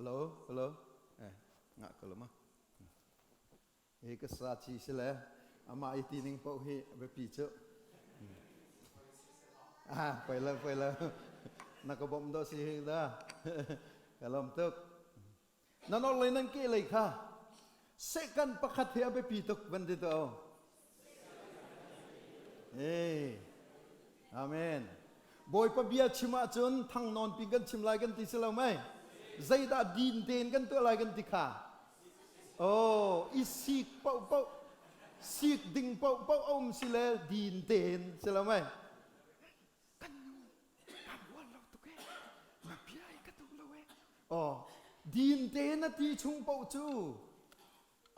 Hello, hello. Eh, ngah ko lo ma. Hi ka sa chi si le amah i ti ning paoh hi biapi cu. Ah, poi lo, poi lo. Na ka bawmh do si hi da. Ka lawm tuk. Nan orhlei nan ke lei kha second pakhat hi a biapi tuk van ti to. Hey. Amen. Bawipa bia chim ahcun thang nawn pi kan chim lai kan ti si lo mei? Zeidah din tein kan tuah lai kan ti kha? Oh, i sik paoh paoh, sik ding paoh paoh a um si le din tein si lo mei? Kan nu, kan uar lo tuk e. Na bia i ka duh lo e. Oh, din tein a ti chung paoh cu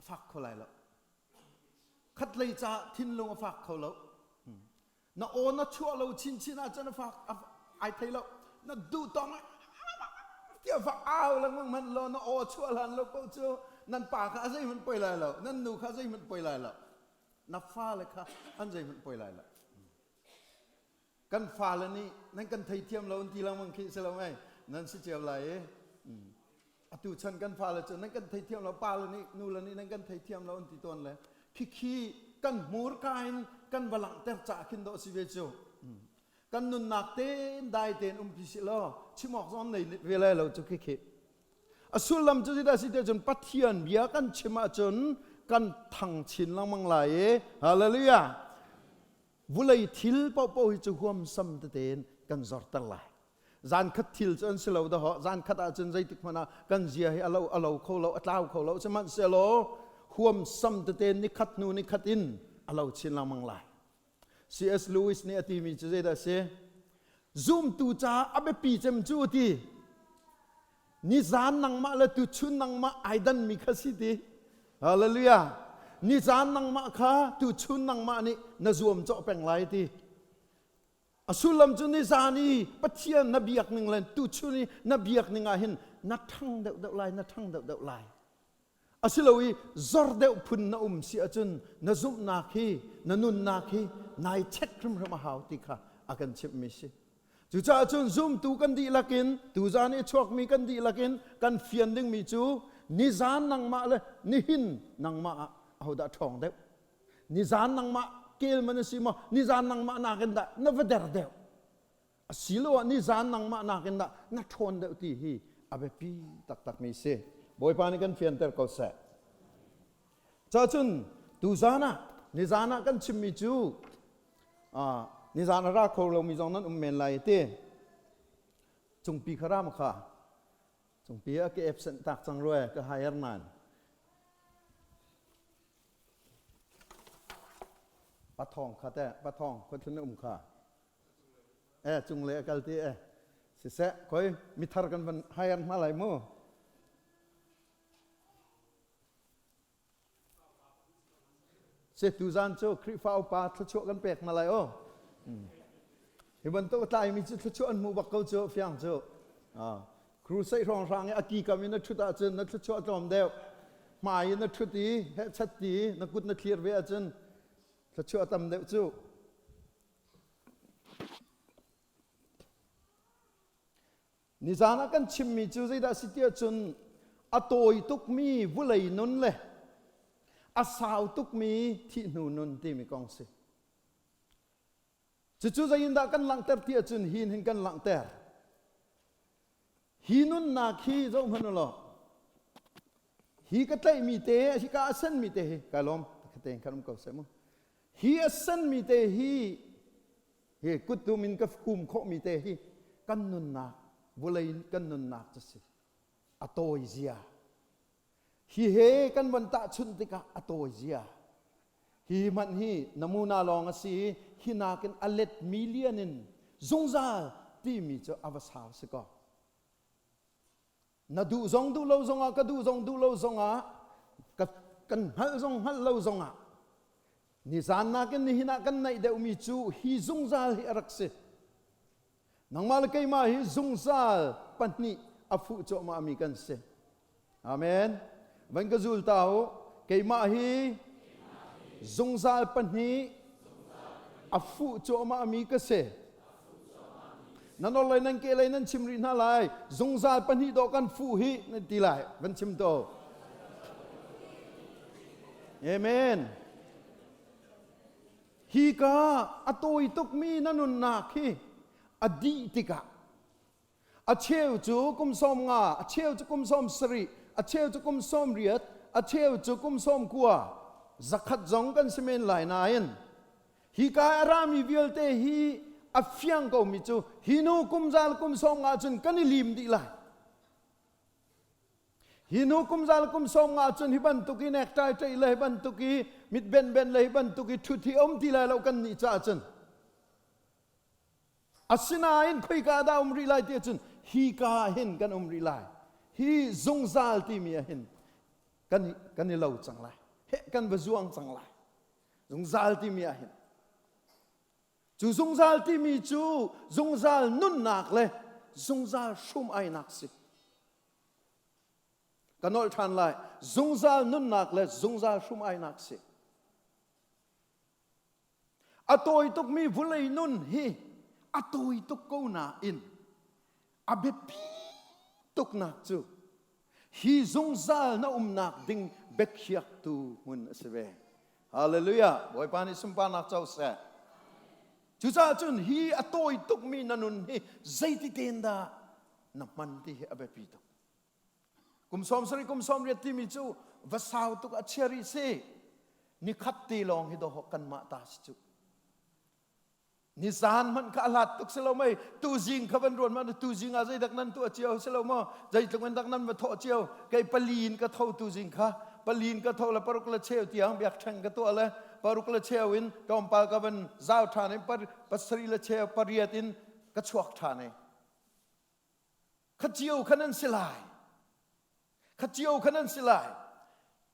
a fak kho lai lo. Khatlei caah thinlung a fak kho lo. Na aw na chuah lo chinchin ahcun a fak ai thei lo. Na duh tawng tiah va au lengmang hmanh law na aw chuah hlan lo paoh cu nan pa kha a zeihmanh poi lai lo. Nan nu kha zeihmanh poi lai lo. Na fale kha an zeihmanh poi lai lo. Kan fale nih nan kan theithiam lo an ti lengmang khi si lo mei? Nan si cio lai i. Atu chan kan fale cu nan kan theithiam lo, pale nih nule nih nan kan theithiam lo an ti tawn le khikhi kan hmurka in kan va langhter caah khin dawh si ve cu. Kan nunnak tein dai tein umpi si law chim awk zong nei ve lai lo cu khikhi. A sullam cu zeidah si tiah cun Pathian bia kan chim ahcun kan thang chin lengmang lai i hallelujah vulei thil paohpaoh hi cu huamsam tete in kan zorter lai. Zan khat thil cu an si lo dahawh zan khat ahcun zeitik hmanh ah kan zia hi a lo a lo kho lo a tlau kho lo sihmanhsehlaw huamsam tete nikhat hnu nikhat in a lo chin lengmang lai. C.S. Lewis nih a timi cu zeidah a si? Zumtu caah a biapi cem cu a ti. Nizan nangmah le tuchun nangmah ai danmi kha si ti. Hallelujah. Nizan nangmah kha tuchun nangmah nih na zuam cawh peng lai ti. A sullam cu nizan i Pathian na biak ning le tuchun i na biak ning ah hin na ṭhang deuhdeuh lai, na ṭhang deuhdeuh lai. Asilo i zor deuh phun na um si ahcun na zumhnak hi, na nunnak hi nai check hrimhrim a hau ti kha a kan chimhmi si. Cucaah cun zumtu kan dihlak in, tuzan i chuakmi kan dihlak in kan fian dingmi cu nizan nangmah le nihin nangmah ah ahodah ṭhawng deuh? Nizan nangmah kel man a si maw? Nizan nangmah nakin dah na va der deuh? Asiloah nizan nangmah nakin dah na ṭhawn deuh ti hi a biapi taktakmi si. Bawipa nih kan fianter ko seh. Cacun tuzan ah nizan ah kan chimmi cu nizan a ra kho lomi zong nan um men lai ti. Cungpi kha ra ma kha? Cungpi a ka absent tak cang rue ka hire nan. Pathawng kha teh pathawng khuathun um kha e cung le a kal ti e siseh khoi mithar kan van hire hna lai mu Se tuzan cu Khrihfa upa thluachuah kan pek hna lai o hi bantuk a tlaimi cu thluachuah an hmu bak ko cu fiang cu Crusade hrawnghrang i a ki kam in na ṭhut ahcun na thluachuah tlawm deuh. Hmai in na ṭhut i hehchat ti na kut na thlir ve ahcun thluachuah tam deuh cu. Nizan ah kan chimmi cu zeidah si tiah cun a tawi tukmi vulei nun le a sau tukmi thih hnu nun timi kong si. Cucu zeiindah kan langhter ti ahcun hi hin kan langhter. Hi nunnak hi zoh hmanh u law hi ka tlaihmi te hika a senmi te hi kai lawm te khan um ko seh mu hi a senmi te hi hi kuttum in ka hum khawhmi te hi kan nunnak vulei kan nunnak cu si a tawi zia Hi he kan von tahchunh tikah a tawi zia. Hi hmanh hi namuna lawng a si i hi nakin a let million in zungzal timi cu a va sau si kaw. Na duh zong duh lo zongah ka duh zong duh lo zongah ka, kan hngalh zong hngalh lo zongah nizan nakin nihin ah kan naih deuhmi cu hi zungzal hi a rak si. Nangmah le keimah hi zungzal pahnih a fuh cuahmahmi kan si. Amen. Van ka zul ta u. Keimah hi zungzal pahnih a fuh cuahmahmi ka si. Nan or lei nan ke lei nan chim rih hna lai. Zungzal pahnih dawh kan fuh hi nan ti lai. Van chim to. Amen. Hi ka a tawi tukmi na nunnak hi a dih tikah a cheu cu kum 50, a cheu cu kum 70, a cheu cu kum 80, a cheu cu kum 90, 100 zong kan si men lai nain hika a rami vialte hi a fiang komi cu hi nu kum zal kum 50 cun kan i lim dih lai. Hi nu kum zal kum 50 cun hi bantuk i necktie ṭaih le hi bantuk i mit ben ben le hi bantuk i ṭhut hi um ti lai lo kan nih caah cun. Asinain khoika dah um rih lai ti ahcun hika ah hin kan um rih lai. Hi zungzal timi ah hin kan, kan i lo cang lai. Heh kan va zuang cang lai. Zungzal timi ah hin. Cu zungzal timi cu zungzal nunnak le zungzal hrum-ainak si. Ka nolh ṭhan lai. Zungzal nunnak le zungzal hrum-ainak si. A tawi tukmi vulei nun hi a tawi tuk ko nain a biapi tuknak cu hi zungzal na umnak ding biakhiaktu hmun a si ve. Hallelujah! Bawipa nih sunparnak co seh. Cucaah cun hi a tawi tukmi na nun hi zeiti tein dah na hman ti hi a biapi tuk. Kum 70 kum 80 timi cu va sau tuk a chia rih si. Nikhat te lawng hi dawh kanmah ta si cu. Nizan hmanh kha a hlat tuk si lo mei tuzing kha van ruat ma tuzing ah zeidak nan tuah cio si lo maw zeitluk in dak nan va thawh cio kei pali in ka tho tuzing kha pali in ka tho le paruk le cheu tiang biakṭheng ka tuah le paruk le cheu in tlawmpal ka van zau ṭhan in pasarih le cheu pariat in ka chuak ṭhan i Kha cio kha nan si lai. Kha cio kha nan si lai.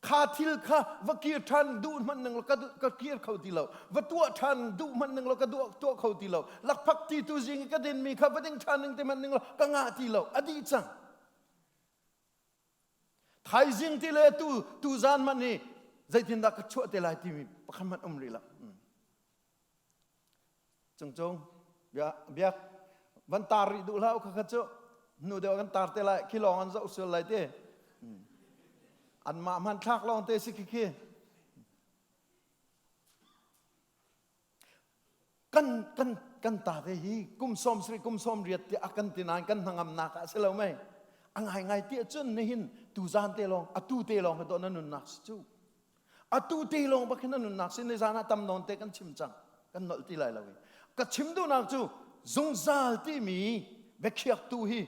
Kha thil kha va kir ṭhan duh hmanh ning law ka, ka kir kho ti lo. Va tuah ṭhan duh hmanh ning law ka duah, tuah kho ti lo. Lakphak ti tu zing i ka dinmi kha va ding ṭhan ning ti hmanh ning law ka ngah ti lo. A dih cang. Thaizing ti le tu tu zan hmanh hi zeitindah ka chuah te lai timi pakhat hmanh um rih lo. Cungcung biak van tar rih duh hlah kha kha cu hnu deuh kan tar te lai khi lawng an zoh sual lai te anmah hmanthlak lawng te si khi khi kan kan kan ta te hi kum 70 kum 80 tiah a kan ti nain kan hnangamnak ah si lo mei a ngai ngai ti cun nihin tu zan te lawng atu te lawng hi dawh na nunnak si cu Atu te lawng bak hin a nunnak sin zan ah tam nawn te kan chim cang. Kan nolh ti lai lo i. Ka chim duhnak cu zungzal timi biakhiaktu hi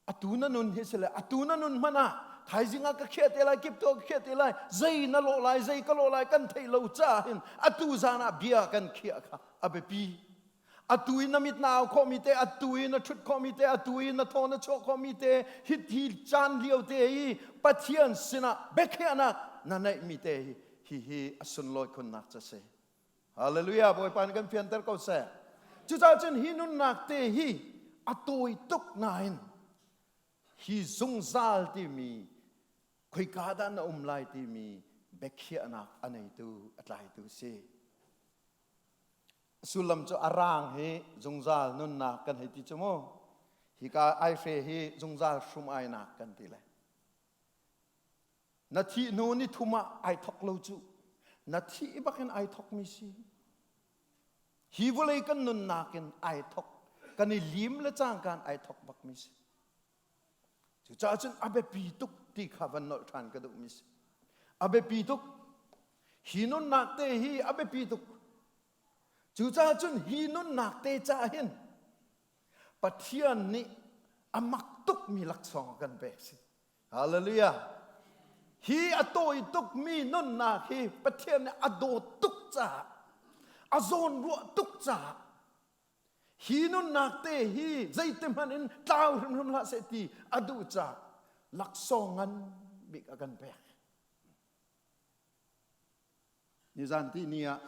atu na nun hi si le atu na nun hmanh ah thaizing ah ka khiah te lai kip tu ka khiah te lai zei na lawh lai zei ka lawh lai kan theih lo caah hin atu zan ah bia kan khiah kha a biapi Atu i na mit na au khawhmi te, atu i na ṭhut khawhmi te, atu i na thaw na chuah khawhmi te, hi caan lio te i Pathian sinah biakhiahnak na neihmi te hi hihi a sunlawi khunnak cu a si. Hallelujah! Bawipa nih kan fianter ko seh. Cucaah cun hi nunnak te hi a tawi tuk nain hi zungzal timi khoika dah na um lai timi biakhiahnak a neitu a tlaitu si. Sullam cu a raang hi zungzal nunnak kan hei ti cu mu. Hika aihre hi zungzal hrum-ainak kan ti le. Na thih hnu ni thum ah ai thok lo cu. Na thih bak in ai thokmi si. Hi vawlei kan nunnak in ai thok. Kan i lim le cangkaan ai thok bakmi si. Cucaah cun a biapi tuk ti kha van nolh ṭhan ka duhmi si. A biapi tuk. Hi nunnak te hi a biapi tuk. Cucaah cun hi nunnak te caah hin Pathian nih a mak tukmi laksawng a kan pek si. Hallelujah. Hi a tawi tukmi nunnak hi Pathian nih a dawt tuk caah a zawnruah tuk caah Hi nunnak te hi zeiti hmanh in tlau hrimhrim hlah seh ti a duh caah laksawng ngan bik a kan pek. Nizan ti ni ah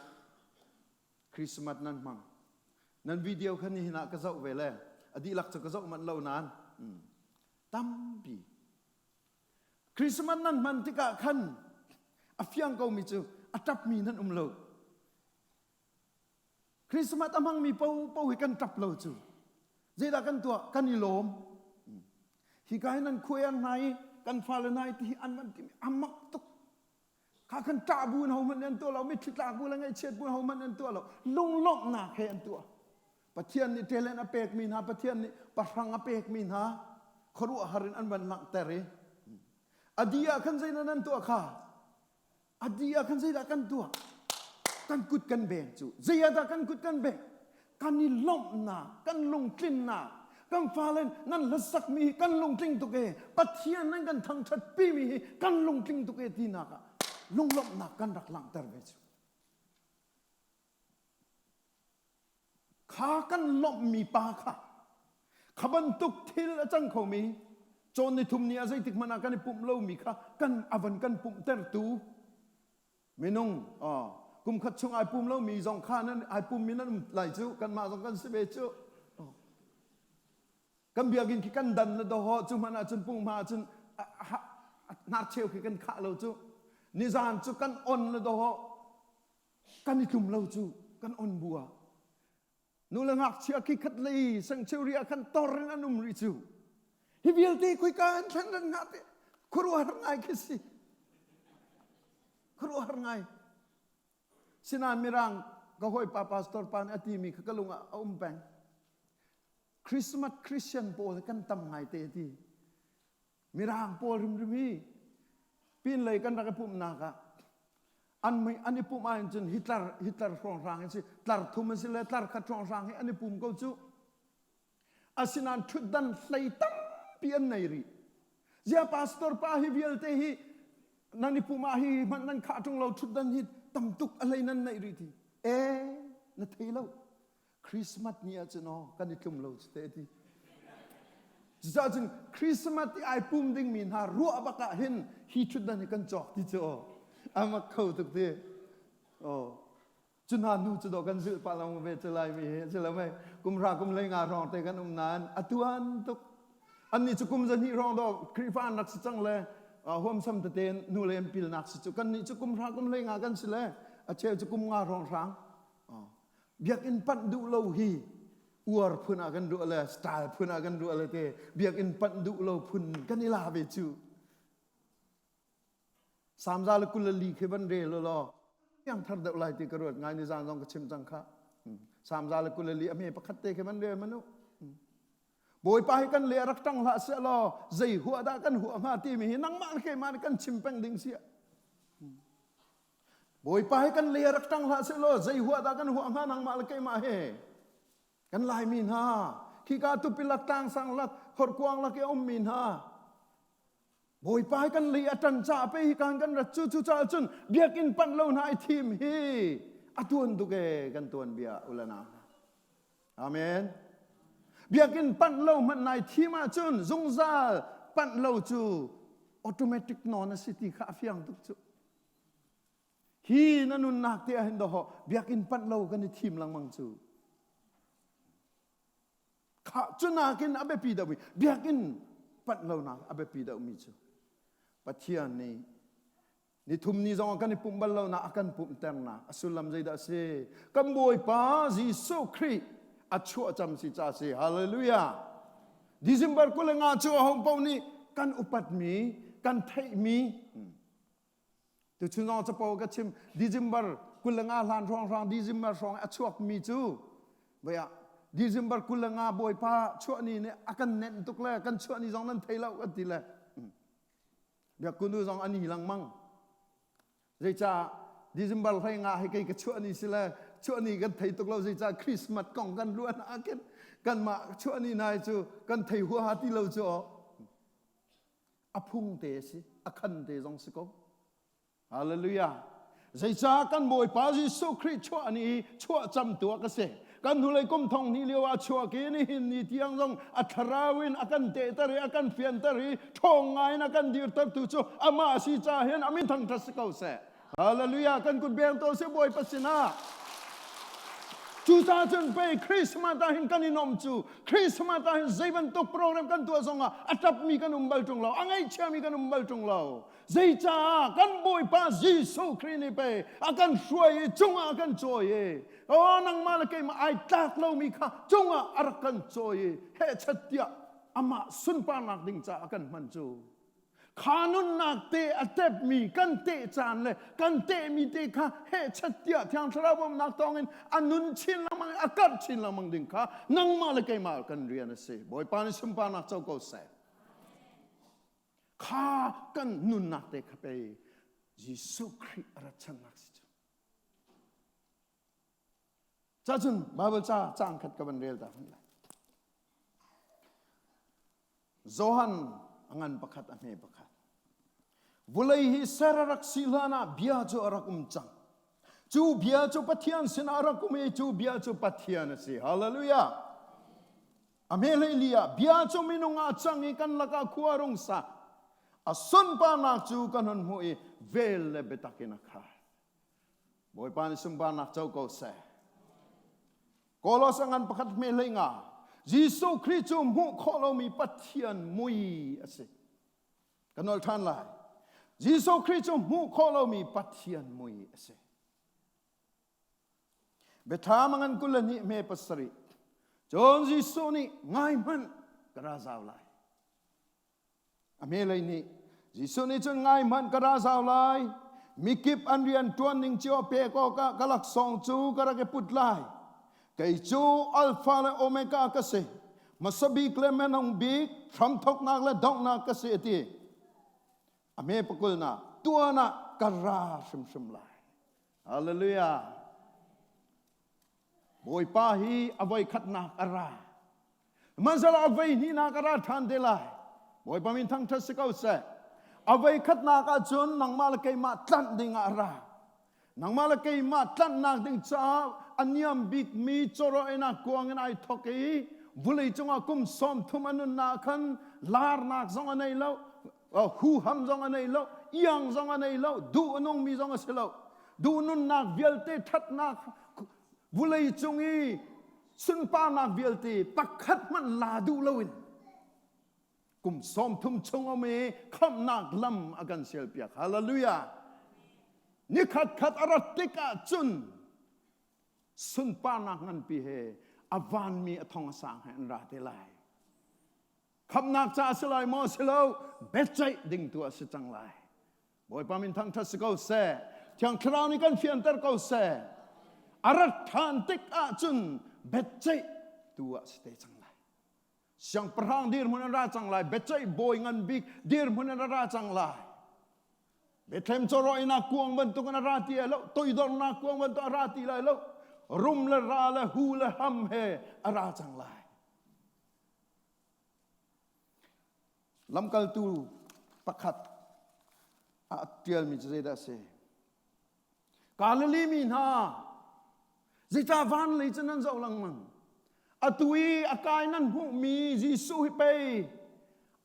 Christmas nan hmang. Nan video kha nihin ah ka zoh ve le a dihlak cu ka zoh manh lo nain tampi. Christmas nan hman tikah khan a fiang komi cu a ṭapmi nan um lo. Christmas a hmangmi paohpaoh hi kan ṭap lo cu. Zeidah kan tuah? Kan i lawm. Hika hin an khuai an hna i kan fale hna i ti an van timi a mak tuk. Kha khan ṭah bu in hohmanh an tuah lo, mitthli tlak bu le ngaihchiat bu in hohmanh an tuah lo. Lunglawmhnak he an tuah. Pathian nih talent a pekmi hna, Pathian nih pahrang a pekmi hna khuaruahhar in an van langhter i a di ah khan zeidah nan tuah kha? A di ah khan zeidah kan tuah? Kan kut kan beng cu. Zei ah dah kan kut kan beng? Kan i lawmhnak, kan lungtlinnak, kan fale nan hlasakmi hi kan lungtling tuk e, Pathian nan kan thangṭhat pimi hi kan lungtling tuk e tinak ah lunglawmhnak kan rak langhter ve cu. Kha kan lawmhmi pa kha kha bantuk thil a cang khomi cawn ni thum ni ah zeitik hmanh ah kan i pumh lomi kha kan avan kan pumhtertu minung kum khat chung ai pum lomi zong kha nan ai pummi nan um lai cu kanmah zong kan si ve cu. Kan biakinn khi kan dan na doho cu hmanh ahcun punghma ahcun hnarcheu khi kan khah lo cu. Nizan cu kan on na doho kan i tlum lo cu kan on bu ah nu le ngakchia khi khat lei sanctuary ah khan tor in an um rih cu. Hi vialte khoika an thlen ran hnga te khuaruahhar ngai khi si, khuaruahhar ngai. Sinain mirang ka hawipa pastor pa nih a timi kha ka lung ah a um peng. Christmas Christian pawl kan tam ngai te ti. Mirang pawl hrimhrim hi pinlei kan rak i pumhnak ah an mui an i pumh ahhin cun Hitler Hitler hrawnghrang in si tlar thum an si le tlar khat hrawnghrang hi an i pum ko cu. Asinain ṭhutdan hlei tampi an nei rih. Zia pastor pa hi vialte hi nan i pum ah hi hmanh nan khah ṭung lo, ṭhutdan hi tam tuk a hlei nan neih rih ti. E na thei lo. Christmas ni ahcun aw kan i tlum lo cu te ti. Cucaah cun Christmas i ai pum dingmi hna ruah bak ah hin hi ṭhutdan hi kan cawk ti cu aw a mak kho tuk ti. Aw cu hna hnu cu dawh kan zulh pah lo ve cu lai mi hi si lo mei kum hra kum lei nga hrawng te kan um nain a tuan tuk. Annih cu kum zahnih hrawng dawh Khrihfa an rak si cang le huamsam tete hnu le an pilnak si cu kannih cu kum hra kum hlei nga kan si le a cheu cu kum nga hrawng hrang. Biakinn panh duh lo hi uar phun ah kan ruah le style phun ah kan ruah le te biakinn panh duh lo phun kan i la ve cu. Samza le kul le li khi van rel law yang thar deuh lai ti ka ruat ngai. Ni zan zong ka chim cang kha. Samza le kul le li a hme pakhat te khi van rel manu. Bawipa hi kan le a rak ṭang hlah seh law zei huah dah kan huah hnga timi hi nangmah le keimah nih kan chim peng ding si. Bawipa hi kan le rak ṭang hlah sehlaw zei huah dah kan huah hnga nangmah le keimah he. Kan Laimi hna khika tupi lak tlangsang lak horkuang lak i a ummi hna Bawipa hi kan lei a ṭan caah pe hi kan kan rat cu. Cucaah cun biakinn panh lo hna i thim hi a tuan tuk e kan tuan bia ulana. Amen. Biakinn panh lo hmanh nai thim ahcun zungzal panh lo cu automatic non a si ti kha a fiang tuk cu. Hi na nunnak te ah hin dawh biakinn panh lo kan i thim lengmang cu. Kha cu nakin a biapi deuhmi biakinn panh lonak a biapi deuhmi cu Pathian nih nithum ni zong kan i pumh bal lonak a kan pumhternak a sullam zeidah a si? Kan Bawipa Jesuh Khrih a chuah cam si ca si. Hallelujah. December 25 cu ahong paoh nih kan upatmi kan theihmi. Tuchun zong capo ka chim. December 25 hlan hrawng hrawng December hrawng a chuakmi cu voi ah December 25 Bawipa chuah ni nih a kan nenh tuk le kan chuah ni zong nan thei lo kan ti le biakunu zong ani lengmang. Zeicah December 15 hi kei ka chuah ni si le chuah ni kan thei tuk lo. Zeicah Christmas kong kan ruah na khin kanmah chuah ni nai cu kan thei huaha ti lo cu a phung te a si, a khan te zong si ko. Hallelujah. Zeicah kan Bawipa Jesuh Khrih chuah ni chuah cam tu ka si. Kan hnulei kum thong hnih lio ah chuak i nihin ni tiang zong a thlarau in a kan tehter i a kan fianter i ṭhawng ngai in a kan dirter tu cu amah si ca hin a min thangṭhat si ko seh. Hallelujah. Kan kut beng to si Bawipa sinah. Cucaah cun pei Christmas ah hin kan i nuamh cu. Christmas ah hin zei bantuk program kan tuah zongah a ṭapmi kan um bal ṭung lo, a ngaihchiami kan um bal ṭung lo. Zeicah kan Bawipa Jesuh Khrih nih pei a kan hruai i cungah a kan cawi i aw nangmah le keimah ai tlak lomi kha cungah a rak kan cawi i hehchat tiah amah sunparnak ding caah a kan hman cu. Kha nunnak te a tepmi kan teh caan le kan tehmi te kha hehchat tiah Thiang Thlarau bawmhnak thawngin a nun chin lengmang i a karh chin lengmang ding kha nangmah le keimah kan rian a si. Bawipa nih sunparnak co ko seh. Kha kan nunnak te kha pei Jesuh Khrih a rat channak si cu. Cacun Bible ca caang khat ka van rel ta hmanh lai. Johan a ngan pakhat a hme pakhat. Vulei hi ser a rak si hlan ah bia cu a rak um cang. Cu bia cu Pathian sinah a rak um i cu bia cu Pathian a si. Hallelujah. A hme hlei li ah bia cu minung ah cang i kan lakah khua rung sa. A sunparnak cu kan hun hmuh i vel le biatak in a khar. Bawipa nih sunparnak co ko seh. Kolos a ngan pakhat hme hlei nga. Jesuh Khrih cu hmuh khawh lomi Pathian mui a si. Ka nol ṭhan lai. Jesuh Khrih cu hmuh khawh lomi Pathian mui a si. Biathlam a ngan 22 hme 7. Cun Jesuh nih ngai hmanh ka ra zau lai. A hmelei nih Jesuh nih cun ngai hmanh ka ra zau lai. Mikip an rian ṭuan ning cio pek awkah ka laksawng cu ka rak i put lai. Kei cu Alpha le Omega ka si. Hmasa bik le hmanung bik, hramthawknak le donghnak ka si a ti. A hme pakulnak tuan ah ka ra hrimhrim lai. Hallelujah. Bawipa hi a voi khatnak a ra. Hmanhsehlaw a voi hnihnak a ra ṭhan te lai. Bawipa min thangṭhat si ko seh. A voi khatnak ah cun nangmah le keimah tlanh ding ah a ra. Nangmah le keimah tlanhnak ding caah a niam bikmi cawraw kuang in ai thawk i vulei cungah kum 30 a nunnak khan larnak zong a nei lo, huham zong a nei lo, iang zong a nei lo, duh a nungmi zong a si lo. Duh nunnak vialte ṭhatnak vulei cung i sunparnak vialte pakhat hmanh la duh loin kum 30 chung um i khamhnak lam a kan sialpiak. Hallelujah! Nikhat khat a rat tikah cun sunparnak nganpi he a vanmi a thong a sang he an ra te lai. Khamhnak ca a si lai maw? Si lo, biaceih ding tu a si cang lai. Bawipa min thangṭhat si ko seh. Thiang Thlarau nih kan fianter ko seh. A rat ṭhan tik ahcun biaceih tu ah si te cang lai. Siangpahrang dirhmun an ra cang lai. Biaceih bawi ngan bik dirhmun an ra cang lai. Bethlehem cawraw inn ah kuang bantuk in a ra ti lai lo. Toidornak kuang bantuk a ra ti lai lo. Rum le ra le hu le ham he a ra cang lai. Lamkaltu pakhat ah ṭialmi cu zeidah a si? Galilee mi hna, zeicah van lei cu nan zoh lengmang? Atu i a kai nan hmuhmi Jesuh hi pei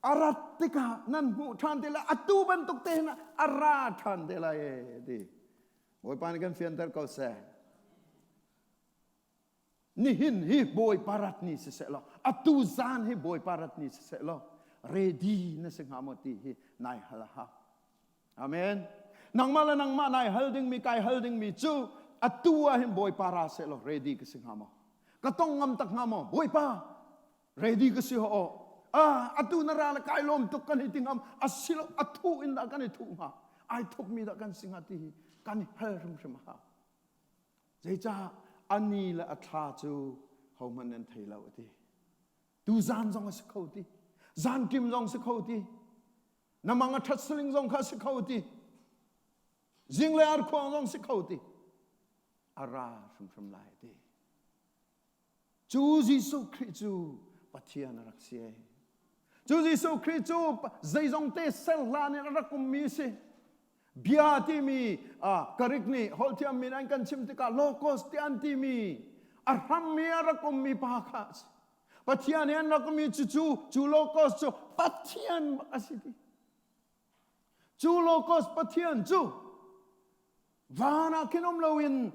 a rat tikah nan hmuh ṭhan te lai. Atu bantuk te hin a ra ṭhan te lai e ti. Bawipa nih kan fianter ko seh. Nihin hi Bawipa rat ni siseh law atu zan hi Bawipa rat ni siseh law ready na si hnga maw ti hi nai hal a hau. Amen. Nangmah le nangmah nai hal dingmi kai hal dingmi cu atu ah hin Bawipa ra seh law ready ka si hnga maw? Ka tong ngam tak hnga maw? Bawipa ready ka si ho ah atu na ra le kai lawm tuk kan hi ti ngam asilo athu in dah kan i thuh hnga ai thukmi dah kan si hnga ti hi kan i hal hrimhrim a hau. Zeicah a ni le a thla cu hohmanh nan thei lo a ti. Tu zan zong a si kho ti. Zan kim zong si kho ti. Na mang a ṭhat saling zong kha a si kho ti. Zing le arkhuang zong si kho ti. A ra hrimhrim lai a ti. Cu Jesuh Khrih cu Pathian a rak si. Cu Jesuh Khrih cu zeizong te ser hlan in a rak ummi a si. Bia timi Greek nih holh thiammi an kan chim tikah logos ti an timi a hrammi a rak ummi pa kha a si. Pathian he an rak ummi cucu cu logos cu Pathian bak a si ti. Cu logos Pathian cu van ah khin um loin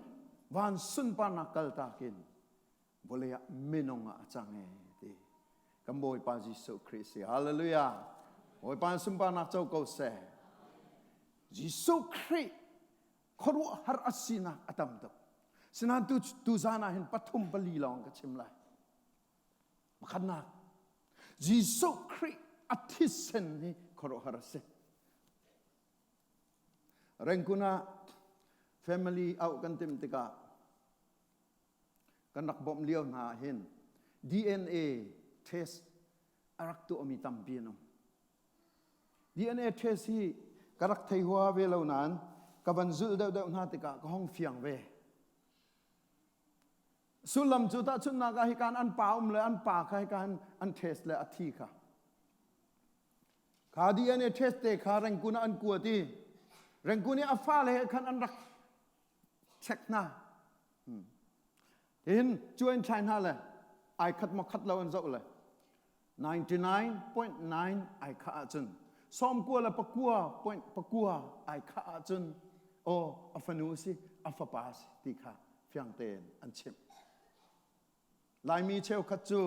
van sunparnak kaltak in. Vawlei ah minung ah a cang e ti. Kan Bawipa Jesuh Khrih si. Hallelujah. Bawipa sunparnak co ko seh. Jesuh Khrih khuaruahhar a sinak a tam tuk. Sinain tu tu zan ah hin pathum pali lawng ka chim lai. Pakhatnak, Jesuh Khrih a thisen hi khuaruahhar a si. Rengkun ah family auh kan timh tikah kan rak bawmh lio hna ah hin DNA test a rak tuahmi tampi an um. DNA test hi ka rak thei hua ve lo nain ka van zulh deuhdeuh hna tikah ka hong fiang ve. Sullam cu tahchunhnak ah hikan an pa um le an pa kha hikan an test le a thi kha. Kha DNA test te kha Rengkun ah an kuat i Rengkun i a fale he khan an rak check hna. Hmm. Hin cuain thlai hna le ai khat maw khat lo an zoh le 99.9 ai khah ahcun sawmkua le pakua point pakua ai khah ahcun aw a fanu si a fapa si ti kha fiang tein an chimh. Laimi cheukhat cu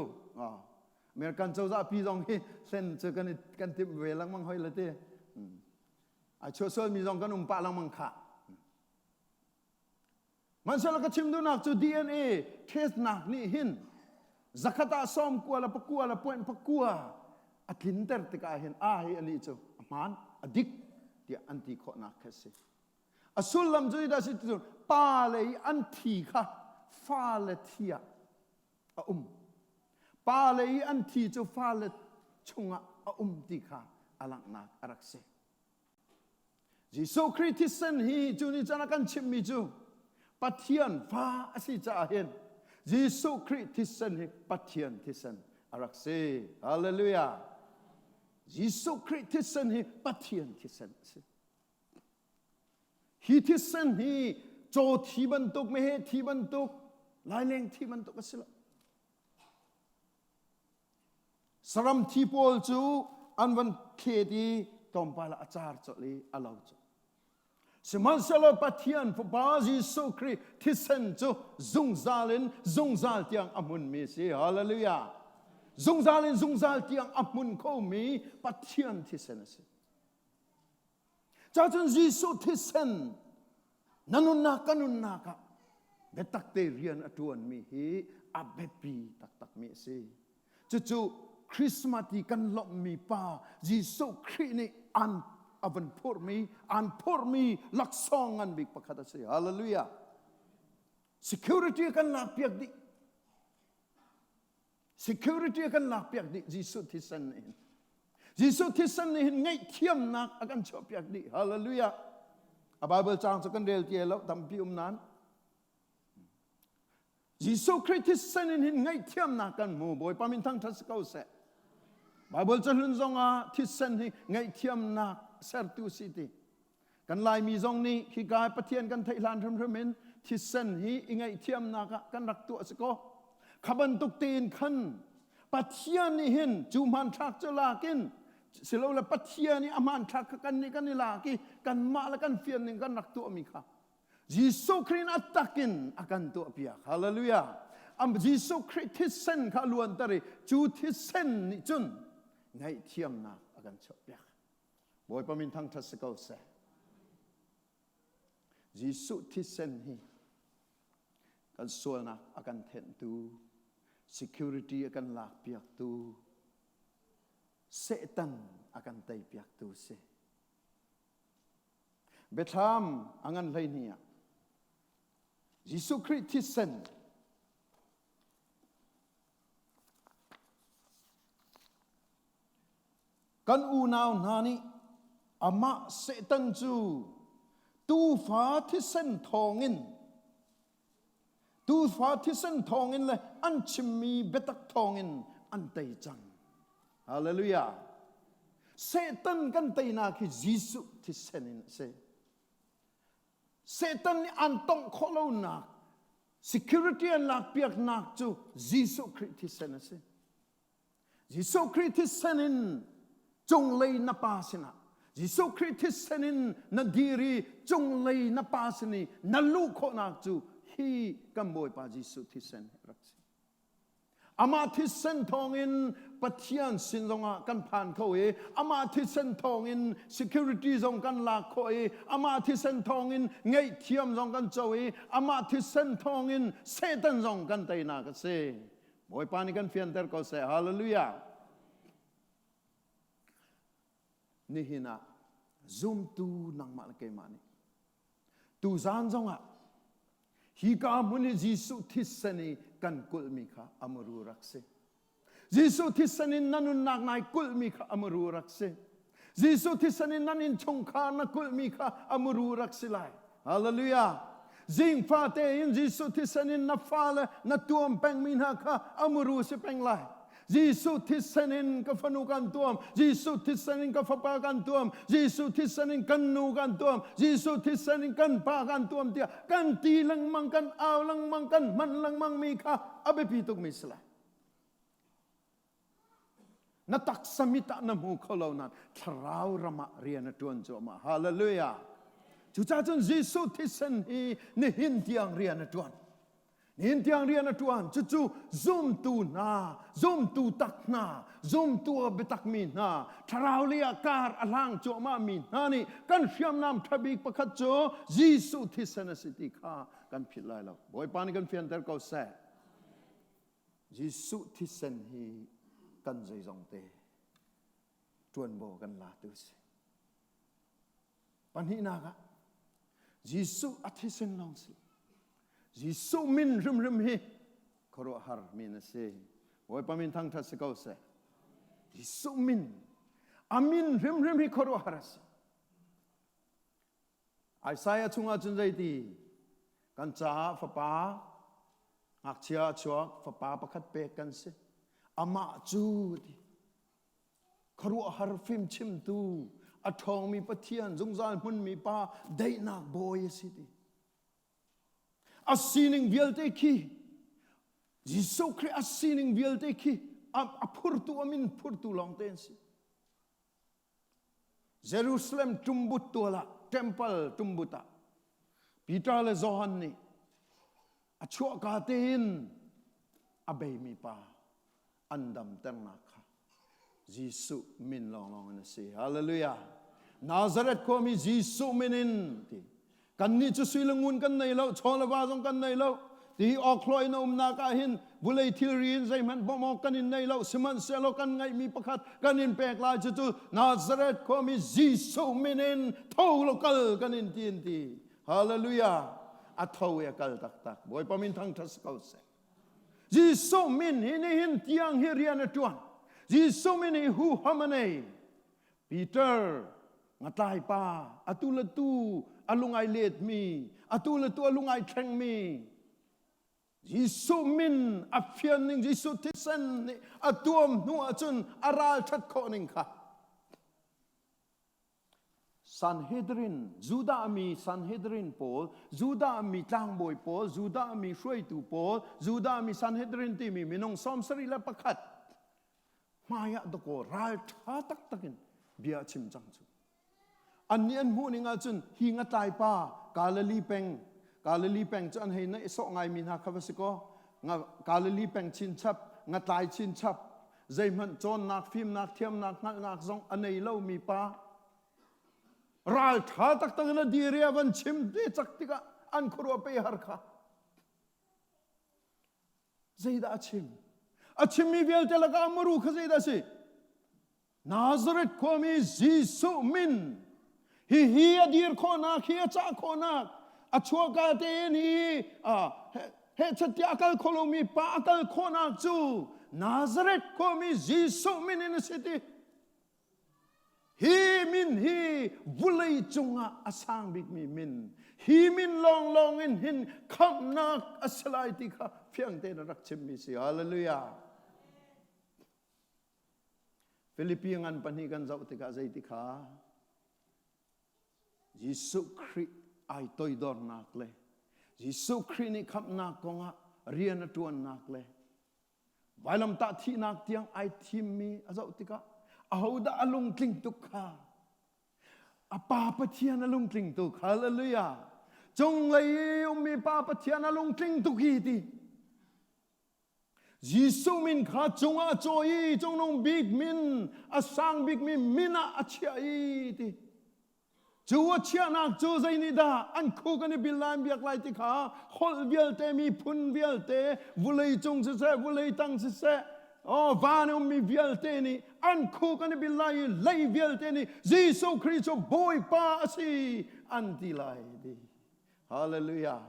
American cozah pi zong hi hlen cu kan kan timh ve lengmang hoi le ti. Ai chuahsualmi zong kan um pah lengmang khah. Hmanhsehlaw ka chim duhnak cu DNA testnak nih hin zakhat ah sawm kua le pakua le point pakua a tlinter tikah hin a hi anih cu a hmaan a dik tiah an ti khawhnak khi a si. A sullam cu dah si cu pa le i an thi kha fale thi ah a um. Pa le i an thi cu fale chungah a um ti kha a langhnak a rak si. Jesuh Khrih thisen hi cu ni can a kan chimhmi cu Pathian fa a si caah hin Jesuh Khrih thisen hi Pathian thisen a rak si. Hallelujah. Jesuh Khrih thisen hi Pathian thisen a si. Hi thisen hi caw thi bantuk, meheh thi bantuk, laileng thi bantuk a si lo. Saram thi pawl cu an van thlet i tlawmpal ah a car colh i a lo colh. Sihmanhsehlaw Pathian Fapa Jesuh Khrih thisen cu zungzal in zungzal tiang a hmunmi a si. Hallelujah. Zungzal in zungzal tiang a hmun khomi Pathian thisen a si. Cacun Jesuh thisen na nunnak ka nunnak ah biatak te rian a ṭuanmi hi a biapi taktakmi a si. Cucu Christmas i kan lawmhmi pa Jesuh Khrih nih an a van phurhmi an phurhmi laksawng ngan bik pakhat a si. Hallelujah. Security kan lakpiak dih. Security a kan lakpiak dih Jesuh thisen nih hin. Jesuh thisen nih hin ngaihthiamnak a kan chuahpiak dih. Hallelujah. A Bible caang cu kan rel ti lo tampi um nan. Jesuh Khrih thisen in hin ngaihthiamnak kan hmu. Bawipa min thangṭhat si ko seh. Bible cahlun zongah thisen hi ngaihthiamnak sertu si ti. Kan Laimi zong nih khika Pathian kan theih hlan hrimhrim in thisen hi i ngaihthiamnak ah kan rak tuah si kaw kha bantuk tein khan Pathian nih hin cu hmanthlak cu lak in silole Pathian i a hmanthlak kha kan nih kan i lak i kanmah le kan fian ning kan rak tuahmi kha Jesuh Khrih in a takin a kan tuahpiak. Hallelujah. Am Jesuh Khrih thisen kha luanter i cu thisen nih cun ngaihthiamnak a kan chuahpiak. Bawipa min thangṭhat si ko seh. Jesuh thisen hi kan sualnak a kan thenhtu, security a kan lakpiaktu, Satan a kan teipiaktu si. Biathlam a ngan 12 ah Jesuh Khrih thisen Kan unau hna nih amah Satan cu tuufa thisen thawngin tuufa thisen thawngin le an chimmi biatak thawngin an tei cang. Hallelujah. Satan kan teinak hi Jesuh thisen in a si. Satan nih an tongh khawh lonak security an lakpiaknak cu Jesuh Khrih thisen a si. Jesuh Khrih thisen in cunglei na pa sinah Jesuh Khrih thisen in na dir i cunglei na pa sin i na luh khawhnak cu hi kan Bawipa Jesuh thisen hi rak si. Amah thisen thawngin Pathian sin zongah kan phan kho i amah thisen thawngin security zong kan lak khawh i amah thisen thawngin ngaihthiam zong kan co i amah thisen thawngin Satan zong kan teinak a si. Bawipa nih kan fianter ko seh. Hallelujah. Nihin ah zumtu nangmah le keimah nih tuzaan zongah Hika hmun i Jesuh thisen i kan kulhmi kha a muru rak si. Jesuh thisen in na nunnak nai kulhmi kha a muru rak si. Jesuh thisen in nan innchungkhar na kulhmi kha a muru rak si lai. Hallelujah. Zingfa tein Jesuh thisen in na fale na tuam pengmi hna kha a muru si peng lai. Jesuh thisen in ka fanu kan tuam, Jesuh thisen in ka fapa kan tuam, Jesuh thisen in kan nu kan tuam, Jesuh thisen in kan pa kan tuam tiah kan ti lengmang, kan au lengmang, kan hman lengmang mi kha a biapi tukmi si lai. Na taksa mit ah na hmu kho lo nain thlarau ram ah rian a ṭuan cuahmah. Hallelujah. Cucaah cun Jesuh thisen hi nihin tiang rian a ṭuan. Nihin tiang rian a ṭuan. Cucu zumtu hna, zumtu tak hna, zumtu a biatakmi hna, thlarau lei ah kar a hlang cuahmahmi hna nih kan hriamnam ṭha bik pakhat cu Jesuh thisen a si ti kha kan philh lai lo. Bawipa nih kan fianter ko seh. Jesuh thisen hi kan zeizong te ṭuanvo kan latu a si. Pahnihnak ah Jesuh a thisen lawng si. Jesuh min hrimhrim hi khuaruahhar min a si. Bawipa min thangṭhat si ko seh. Jesuh min, a min hrimhrim hi khuaruahhar a si. Isaiah chungah cun zeiti kan caah fapa ngakchia a chuak fapa pakhat pek kan si. Amah cu ti Khuaruahhar fimchimtu, a ṭhawngmi Pathian, zungzal hmunmi Pa, daihnak bawi a si ti. A sining vialte khi Jesuh Khrih a sining vialte khi a phurtu a min phurtu lawngte an si. Jerusalem ṭumbut tual ah temple ṭumbut ah Peter le Johan nih a chuahka tein a beimi pa an damternak kha Jesuh min lawnglawng in a si. Hallelujah. Nazareth khuami Jesuh min in ti. Kannih cu sui le ngun kan nei lo, chaw le va zong kan nei lo. Ti awkhlawh in a umnak ah hin vulei thilri in zeihmanh bawmh awk kan in nei lo. Sihmanhsehlaw kan ngeihmi pakhat kan in pek lai cucu Nazareth khuami Jesuh min in tho law kal kan in ti in ti. Hallelujah. A tho i a kal taktak. Bawipa min thangṭhat si ko seh. Jesuh min hi nihin tiang hi rian a ṭuan. Jesuh min hi huham a nei. Peter ngatlai pa atu le tu a lungai letmi, atu le tu a lungai thlengmi. Jesuh min a fian ning Jesuh thisen nih a tuam hnu ahcun a ral ṭhat khawh ning kha. Sanhedrin, Judah mi Sanhedrin pawl, Judah mi tlangbawi pawl, Judah mi hruaitu pawl, Judah mi Sanhedrin timi minung 71 hmaiah dakaw ralṭha taktak in bia a chim cang cu. Annih an hmuh ning ahcun hi ngatlai pa Galilee peng, Galilee peng cu an hei naih sawh ngaimi hna kha va si kaw, Galilee peng chinchap, ngatlai chinchap, zeihmanh cawnnak, fimnak, thiamnak, hngalhnak zong a nei lomi pa ralṭha taktak in a dir i a van chim te cak tikah an khuaruah pe har kha zeidah a chim a chimmi vialte lakah a muru kha zeidah a si Nazareth khuami Jesuh min hihi a dir khawhnak hi a cah khawhnak a chuahka tein hi hehchat tiah a kal kho lomi pa a kal khawhnak cu Nazareth khuami Jesuh min in a si ti hi min hi vulei cungah a sang bikmi min hi min lawnglawng in hin khamhnak a si lai ti kha fiang tein a rak chimmi si hallelujah Filipi ngan pahnih kan zoh tikah zeiti kha Jesuh Khrih ai toidornak le Jesuh Khrih nih khamhnak kongah rian a ṭuannak le vailamtah thihnak tiang ai thimmi a zoh tikah ahodah a lungtling tuk kha a Pa Pathian a lungtling tuk hallelujah cunglei i ummi Pa Pathian a lungtling tuk hi ti. Jesuh min kha cungah a cawi i cungnung bik min a sang bikmi min ah a chiah i ti. Cu a chiahnak cu zei nih dah an khu kan i bil lai an biak lai ti kha holh vialte miphun vialte vulei cung siseh vulei tang siseh oh van ummi vialte nih an khu kan i bil lai i lei vialte nih Jesuh Khrih cu Bawipa a si an ti lai ti. Hallelujah.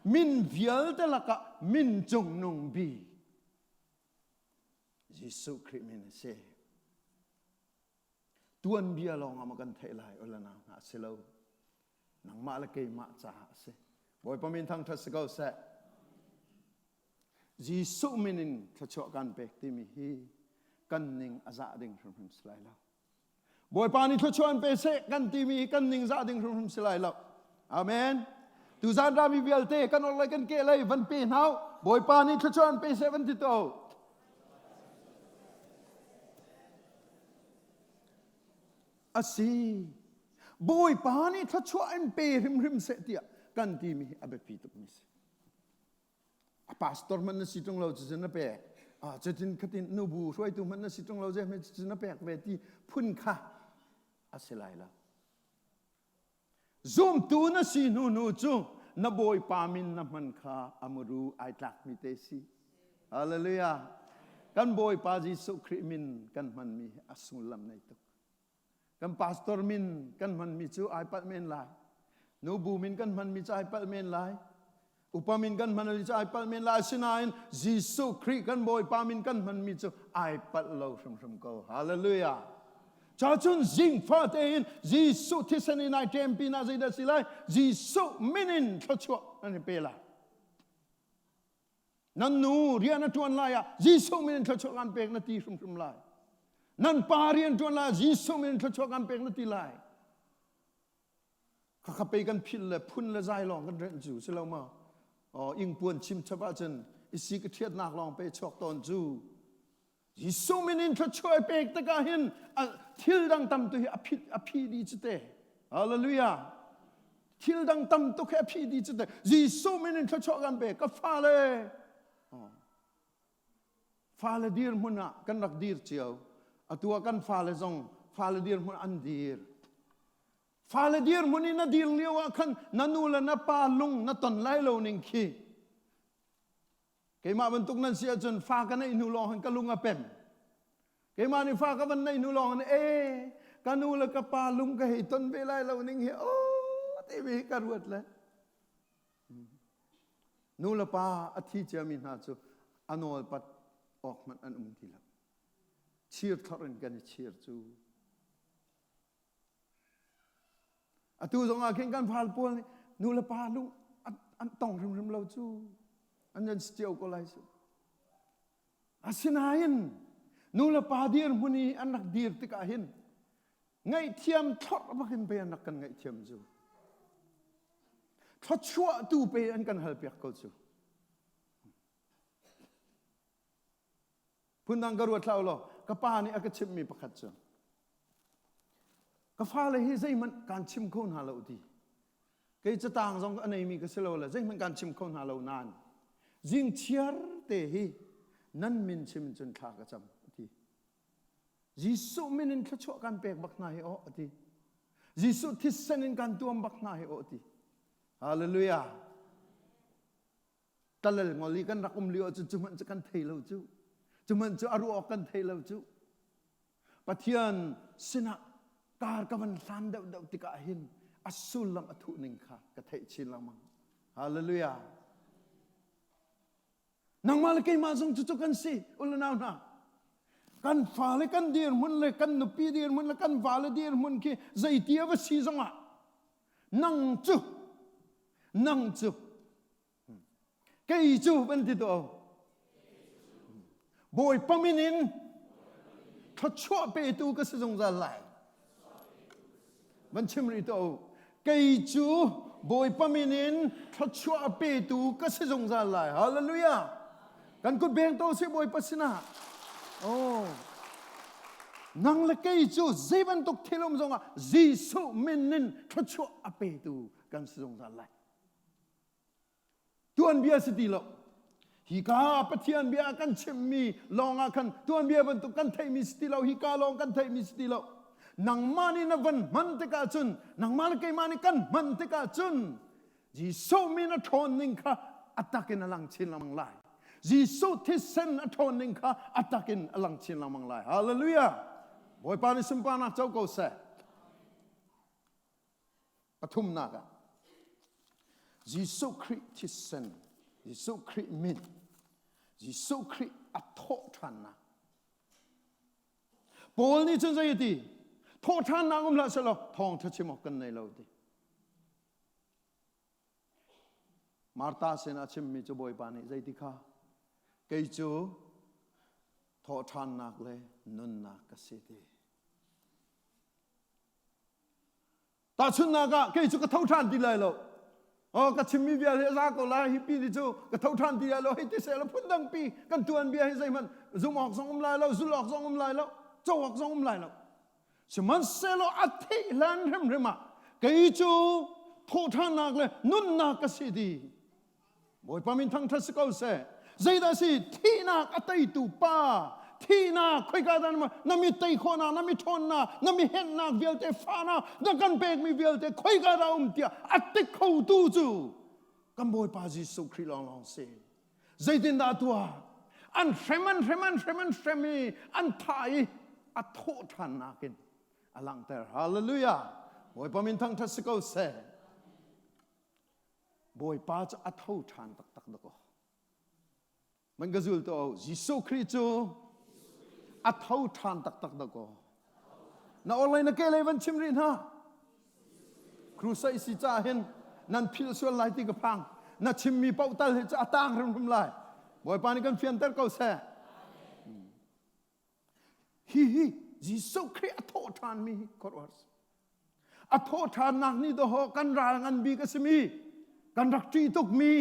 Min vialte lakah min cungnung bik Jesuh Khrih min a si. Tuanbia lawng ah maw kan theih lai ula nau hna si lo. Nangmah le keimah caah a si. Bawipa min thangṭhat si ko seh. Jesuh min in thluachuah kan pek timi hi kan ning a zah ding hrimhrim si lai lo. Bawipa nih thluachuah an pe seh kan timi hi kan ning zah ding hrimhrim si lai lo. Amen. Tuzan rami vialte kan orhlei kan ke lei van pe hna u. Bawipa nih thluachuah an pe seh van ti to. Asi. Bawipa nih thluachuah an pe hrimhrim seh tiah kan timi hi a biapi tukmi si. A pastor hmanh na si ṭung lo cucun na pek. Ah cutin khatin nubu hruaitu hmanh na si ṭung lo zeihmanh cucun na pek ve ti phun kha a si lai lo. Zumtu na si hnu hnu cu na Bawipa min na hman kha a muru ai tlakmi te si. Hallelujah. Kan Bawipa Jesuh Khrih min kan hmanmi hi a sullam nei tuk. Kan pastor min kan hmanmi cu ai palh men lai. Nubu min kan hmanmi cu ai palh men lai. Upa min kan hmanmi cu ai palh men lai. Asinain Jesuh Khrih kan Bawipa min kan hmanmi cu ai palh lo hrimhrim ko. Hallelujah. Cacun zingfa tein Jesuh thisen in ai ṭem pinah zeidah si lai? Jesuh min in thluachuah nan i pe lai. Nan nu rian a ṭuan lai ah Jesuh min in thluachuah kan pek na ti hrimhrim lai. Nan pa rian ṭuan lai ah Jesuh min in thluachuah kan pek na ti lai. Khakha pei kan philh le phun le zai lawng kan renh cu si lo ma? Oh, ingpuan chim chap ahcun isi ka ṭhiatnak lawng pe chuak tawn cu. Jesuh min in thluachuah pek tikah hin thil dang tam tu hi a phit a phi dih cu te. Hallelujah. Thil dang tam tuk hi a phi dih cu te. Jesuh min in thluachuah kan pe ka fale. Fale dir hmun ah kan rak dir cio. Atu ah kan fale zong fale dir hmun an dir. Fale dir hmun in na dir lio ah khan na nu le na pa lung na ton lai lo ning khi Keimah bantuk nan si ahcun fa ka neih hnu lawng hin ka lung a pem. Keimah nih fa ka van neih hnu lawng hin e ka nu le ka pa lung ka hei ton ve lai lo ning hi oh timi hi ka ruat le. Nu le pa a thi ciami hna cu a nawlpat awk hmanh an um ti lo. Chir thlorh in kan i chir cu. Atu zong ah khin kan fal pawl nih nu le pa lung an tong hrimhrim lo cu an nan si cio ko lai su. Asinain nu le pa dirhmun i an rak dir tikah hin ngaihthiam thlorh bakin pe an rak kan ngaihthiam cu. Thluachuah tu pe an kan halpiak ko cu. Phundang ka ruat hlah law ka pa nih a ka chimhmi pakhat cu ka fale hi zeihmanh kaan chim kho hna lo ti kei catang zong a neimi ka si lo le zeihmanh kaan chim kho hna lo nain zingchiar te hi nan min chim cun thla ka cam a ti Jesuh min in thluachuah kan pek bak hna hi aw a ti Jesuh thisen in kan tuam bak hna hi aw a ti Hallelujah Talal ngol i kan rak um lio ahcun cu hmanh cu kan thei lo cu. Cu hmanh cu a ruah awk kan thei lo cu. Pathian sinah kar ka van hlan deuhdeuh tikah hin a sullam a thuh ning kha ka theih chin lengmang. Hallelujah. Nangmah le keimah zong cucu kan si, ulanau hna. Kan fale kan dirhmun le kan nupi dirhmun le kan vale dirhmun khi zeiti a va si zongah nang cu nang cu Kei cu van ti tuah. Bawipa min in thluachuah petu ka si zungzal lai. Van chim rih tuah u. Kei cu Bawipa min in thluachuah petu ka si zungzal lai. Hallelujah. Kan kut beng to si Bawipa sinah. Oh. Nang le kei cu zei bantuk thil um zongah Jesuh min in thluachuah a petu kan si zungzal lai. Tuanbia si ti lo. Hika Pathian bia kan chimmi lawngah khan tuanbia bantuk kan theihmi si ti lo, hika lawng kan theihmi si ti lo. Nangmah nih na van hman tikah cun, nangmah le keimah nih kan hman tikah cun, Jesuh min a ṭhawn ning kha a tak in a lang chin lengmang lai. Jesuh thisen a ṭhawn ning kha a tak in a lang chin lengmang lai. Hallelujah! Bawipa nih sunparnak co ko seh. Pathumnak ah Jesuh Khrih thisen, Jesuh Khrih min, Jesuh Khrih a thawh ṭhannak. Paul nih cun zei a ti? Thawh ṭhannak um hlah sehlaw thawngṭha chim awk kan nei lo ti. Martha sinah a chimmi cu Bawipa nih zeiti kha kei cu thawhṭhannak le nunnak ka si ti. Tahchunhnak ah kei cu ka tho ṭhan ti lai lo. Oh, ka chimmi vial hi a za ko lai hi pi ni cu ka tho ṭhan ti lai lo hei ti seh law phundang pi kan tuan bia hi zeihmanh zum awk zong um lai lo zul awk zong um lai lo co awk zong um lai lo sihmanhsehlaw a theih hlan hrimhrim ah kei cu thawhṭhannak le nunnak ka si ti Bawipa min thangṭhat si ko seh. Zeidah si thihnak a teitu pa thihnak khoika dah na mi tei khawhnak na mi ṭhawnnak na mi hennak vialte fahnak na kan pekmi vialte khoika dah um tiah a tik khotu cu kan Bawipa Jesuh Khrih lawnglawng si. Zeitindah tuah? An hrem an hrem an hrem an hrem i an thah i a thawh ṭhannak in a langhter. Hallelujah! Bawipa min thangṭhat si ko seh. Bawipa cu a tho ṭhan taktak dakaw. Man ka zul to Jesuh Khrih cu a tho ṭhan taktak dakaw. Na orlei na ke lei van chim rih hna. Crusade si ca hin nan philh sual lai ti ka phang. Na chimmi paoh tal hi cu a tang hrimhrim lai. Bawipa nih kan fianter ko seh. Hihi Jesuh Khrih a thawh ṭhanmi hi khuaruahhar si. A thawh ṭhannak nih dawhawh kan ral ngan bik a simi, kan rak ṭih tukmi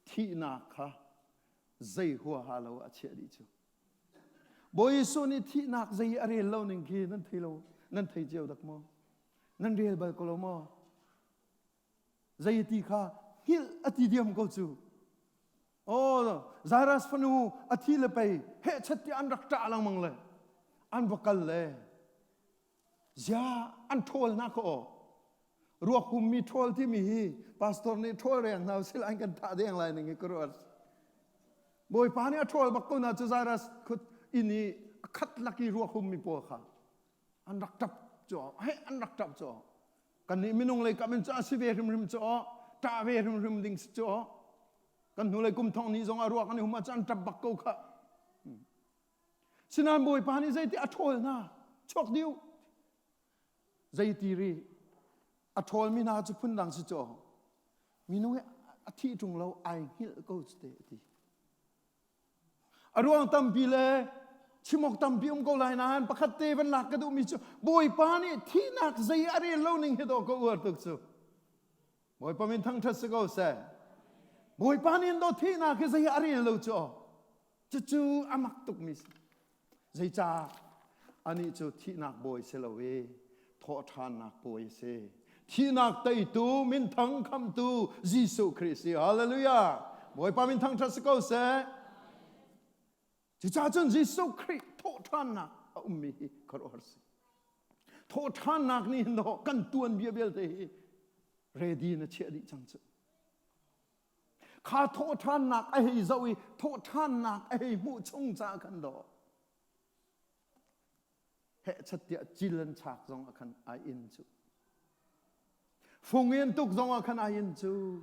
thihnak kha zei huaha lo a chiah dih cu. Bawi Jesuh nih thihnak zei a rel lo ning khi nan thei lo, nan thei cio dak maw? Nan rel bal ko lo maw? Zei ti kha hngilh a ti diam ko cu. Oh, Jairus fanu a thi le pei hehchat tiah an rak ṭah lengmang le an va kal le zia an ṭhawl hna kha aw ruak hummi ṭhawl timi hi pastor nih ṭhawl reng hna usih an kan thah deng lai ning hi ka ruat Bawipa nih a ṭhawl bak ko na cu Jairus khut inn i a khat lak i ruak hummi pawl kha an rak ṭap cu heh an rak ṭap cu kannih minung lei kam in cu a si ve hrimhrim cu ṭah ve hrimhrim ding si cu kan hnulei kum thong ni zong a ruak an i hum ahcun an ṭap bak ko kha sinain bawipa nih zeiti a ṭhawl hna chuak diu zeiti ri a ṭhawlmi hna cu phundang si cu minung hi a thih ṭung lo ai hngilh ko cu te a ti A ruang tampi le chimawk tampi um ko lai nain pakhat te van lak ka duhmi cu Bawipa nih thihnak zei a rel lo ning hi dawh ka uar tuk cu. Bawipa min thangṭhat si ko seh. Bawipa nih do thihnak hi zei a rel lo cu. Cucu a mak tukmi si. Zeicah anih cu thihnak bawi si lo i thawhṭhannak bawi a si. Thihnak teitu minthang khamtu Jesuh Khrih si. Hallelujah! Bawipa min thangṭhat si ko seh. Cucaah cun Jesuh Khrih thawhṭhannak a ummi hi khuaruahhar si. Thawhṭhannak nih hin dawh kan tuanbia vialte hi ready na chiah dih cang cu. Kha thawhṭhannak a hei zoh i thawhṭhannak a hei hmuh chung caah khan dawh hehchat tiah cil an chak zong ah khan ai in cu. Fung in tuk zong ah khan ai in cu.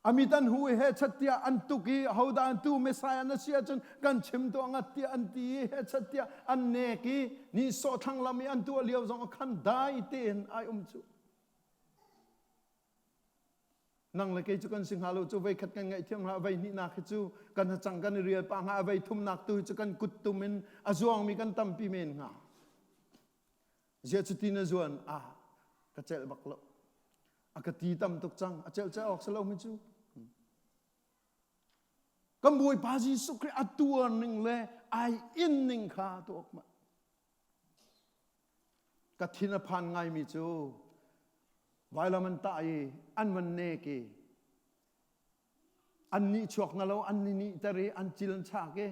A mit an hu i hehchat tiah an tuk i hodah an tu Messiah na si ahcun kan chim tuah ngat tiah an ti i hehchat tiah an nek i nihsawh thlanglam i an tuah lio zong ah khan dai tein ai um cu. Nang le kei cu kan si hnga lo cu vei khat kan ngaihthiam hnga vei hnihnak hi cu kan hacang kan i rial pah hnga vei thumnak tu hi cu kan kuttum in a zuangmi kan tampi men hnga. Ziah cuti na zuan ah ka celh bak lo. A ka ti tam tuk cang a celh celh awk si lo mi cu. Kan Bawipa Jesuh Khrih a tuar ning le ai in ning kha tuak ma. Ka thin a phan ngaimi cu vailam an tah i an van nek i. An nih chuak na lo an ni nih ter i an cil an chak i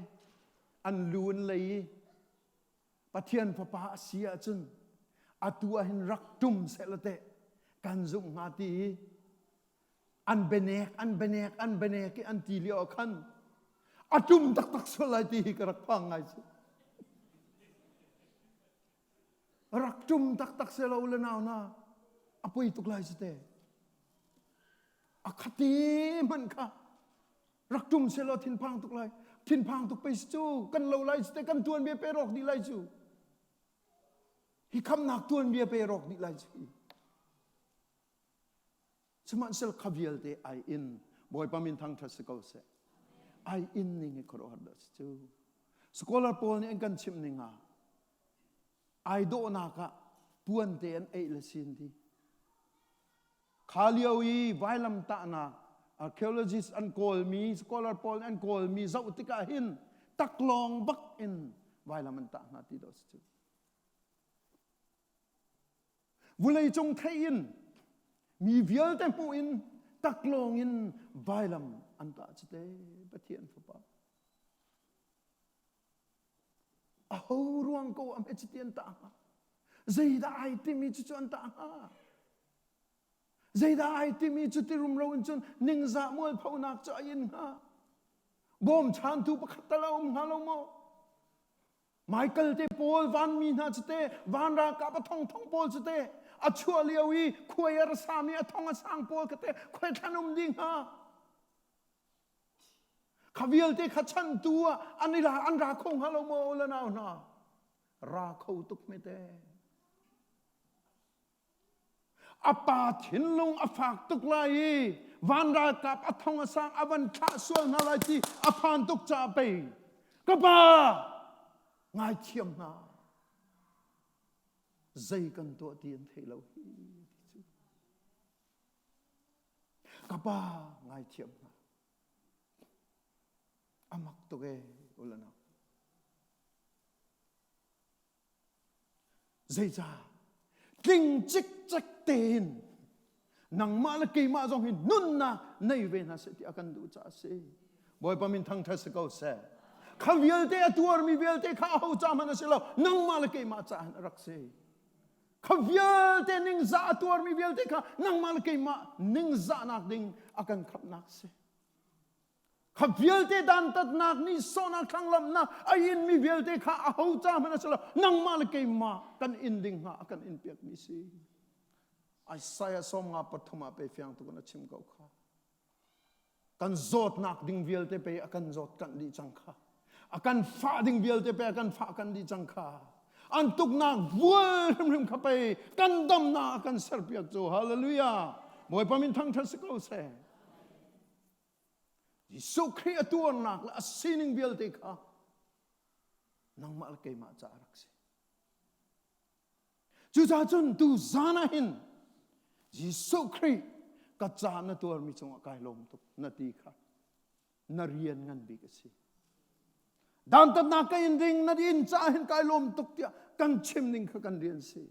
an lu an lei i Pathian fapa a si ahcun atu ah hin rak ṭum sehla teh kan zumh hnga ti i an benek an benek an benek i an ti lio ah khan a ṭum taktak sual lai ti hi ka rak phang ngai cu. Rak ṭum taktak seh lo le nau na a poi tuk lai cu te. A khate hmanh kha rak ṭum seh law thinphang tuk lai. Thinphang tuk pei si cu kan lo lai cu te kan tuanbia pe rawk dih lai cu. Hi khamnak tuanbia pe rawk dih lai cu. Sihmanhsehlaw kha vialte ai in Bawipa min thangṭhat si ko seh. Ai in ning hi khuaruahhar dah si cu. Scholar pawl nih an kan chimh ning ah ai dawhnak ah puan te an eih le sin ti. Kha lio i vailam tahnak archaeologist an kawlmi scholar pawl nih an kawlmi zoh tikah hin taklawng bak in vailam an tah hna ti dawh si cu. Vuleicung theih in mi vialte hmuh in taklawng in vailam an tah cu te Pathian fapa. Aho ruang ko am cuti an tah hnga? Zeidah ai timi cucu an tah hnga? Zeidah ai timi cuti rumro in cun ningzah mualphonak cu a in hnga? Bawmchantu pakhat tal a um hnga lo maw? Michael te pawl vanmi hna cu te van ralkap a thongthong pawl cu te a chuah lio i khuai a ra sami a thong a sang pawl kha te khuai thlan um ding hnga kha vialte kha chantu ah an i an ra kho hnga lo maw la nau hna ra kho tuk me te A pa thinlung a fak tuk lai i van ralkap a thong a sang a van thlah sual hna lai ti a phan tuk caah pei ka pa ngaithiam hna zei kan tuah ti an thei lo hi ti cu ka pa ngaithiam hna a mak tuk e ulana Zeicah? Tling cikcek tein nangmah le keimah zong hi nunnak nei ve hna seh ti a kan duh caah a si. Bawipa min thangṭhat si ko seh. Kha vialte a tuarmi vialte kha aho ca hmanh a si lo, nangmah le keimah caah hin a rak si. Kha vialte ningzah a tuarmi vialte kha nangmah le keimah ningzahnak ding a kan khamhnak si. Kha vialte dantatnak nih sawhnak thlanglamnak a inmi vialte kha aho ca hmanh a si lo nangmah le keimah kan in ding hnga a kan in piakmi si. Isaiah 53 ah pe fiang tuk in a chim ko kha. Kan zawtnak ding vialte pe a kan zawt kanh dih cang kha. A kan fah ding vialte pe a kan fah kan dih cang kha. An tuknak vual hrimhrim kha pei kan damnak a kan serpiak cu. Hallelujah. Bawipa min thangṭhat si ko seh. Jesuh Khrih a tuarnak le a sining vialte kha nangmah le keimah caah rak si. Cucaah cun tu zan ah hin Jesuh Khrih ka ca na tuarmi cungah kai lawm tuk na ti kha na rian ngan bik a si. Dantatnak ka in ding na in caah hin kai lawm tuk tiah kan chim ning kha kan rian si.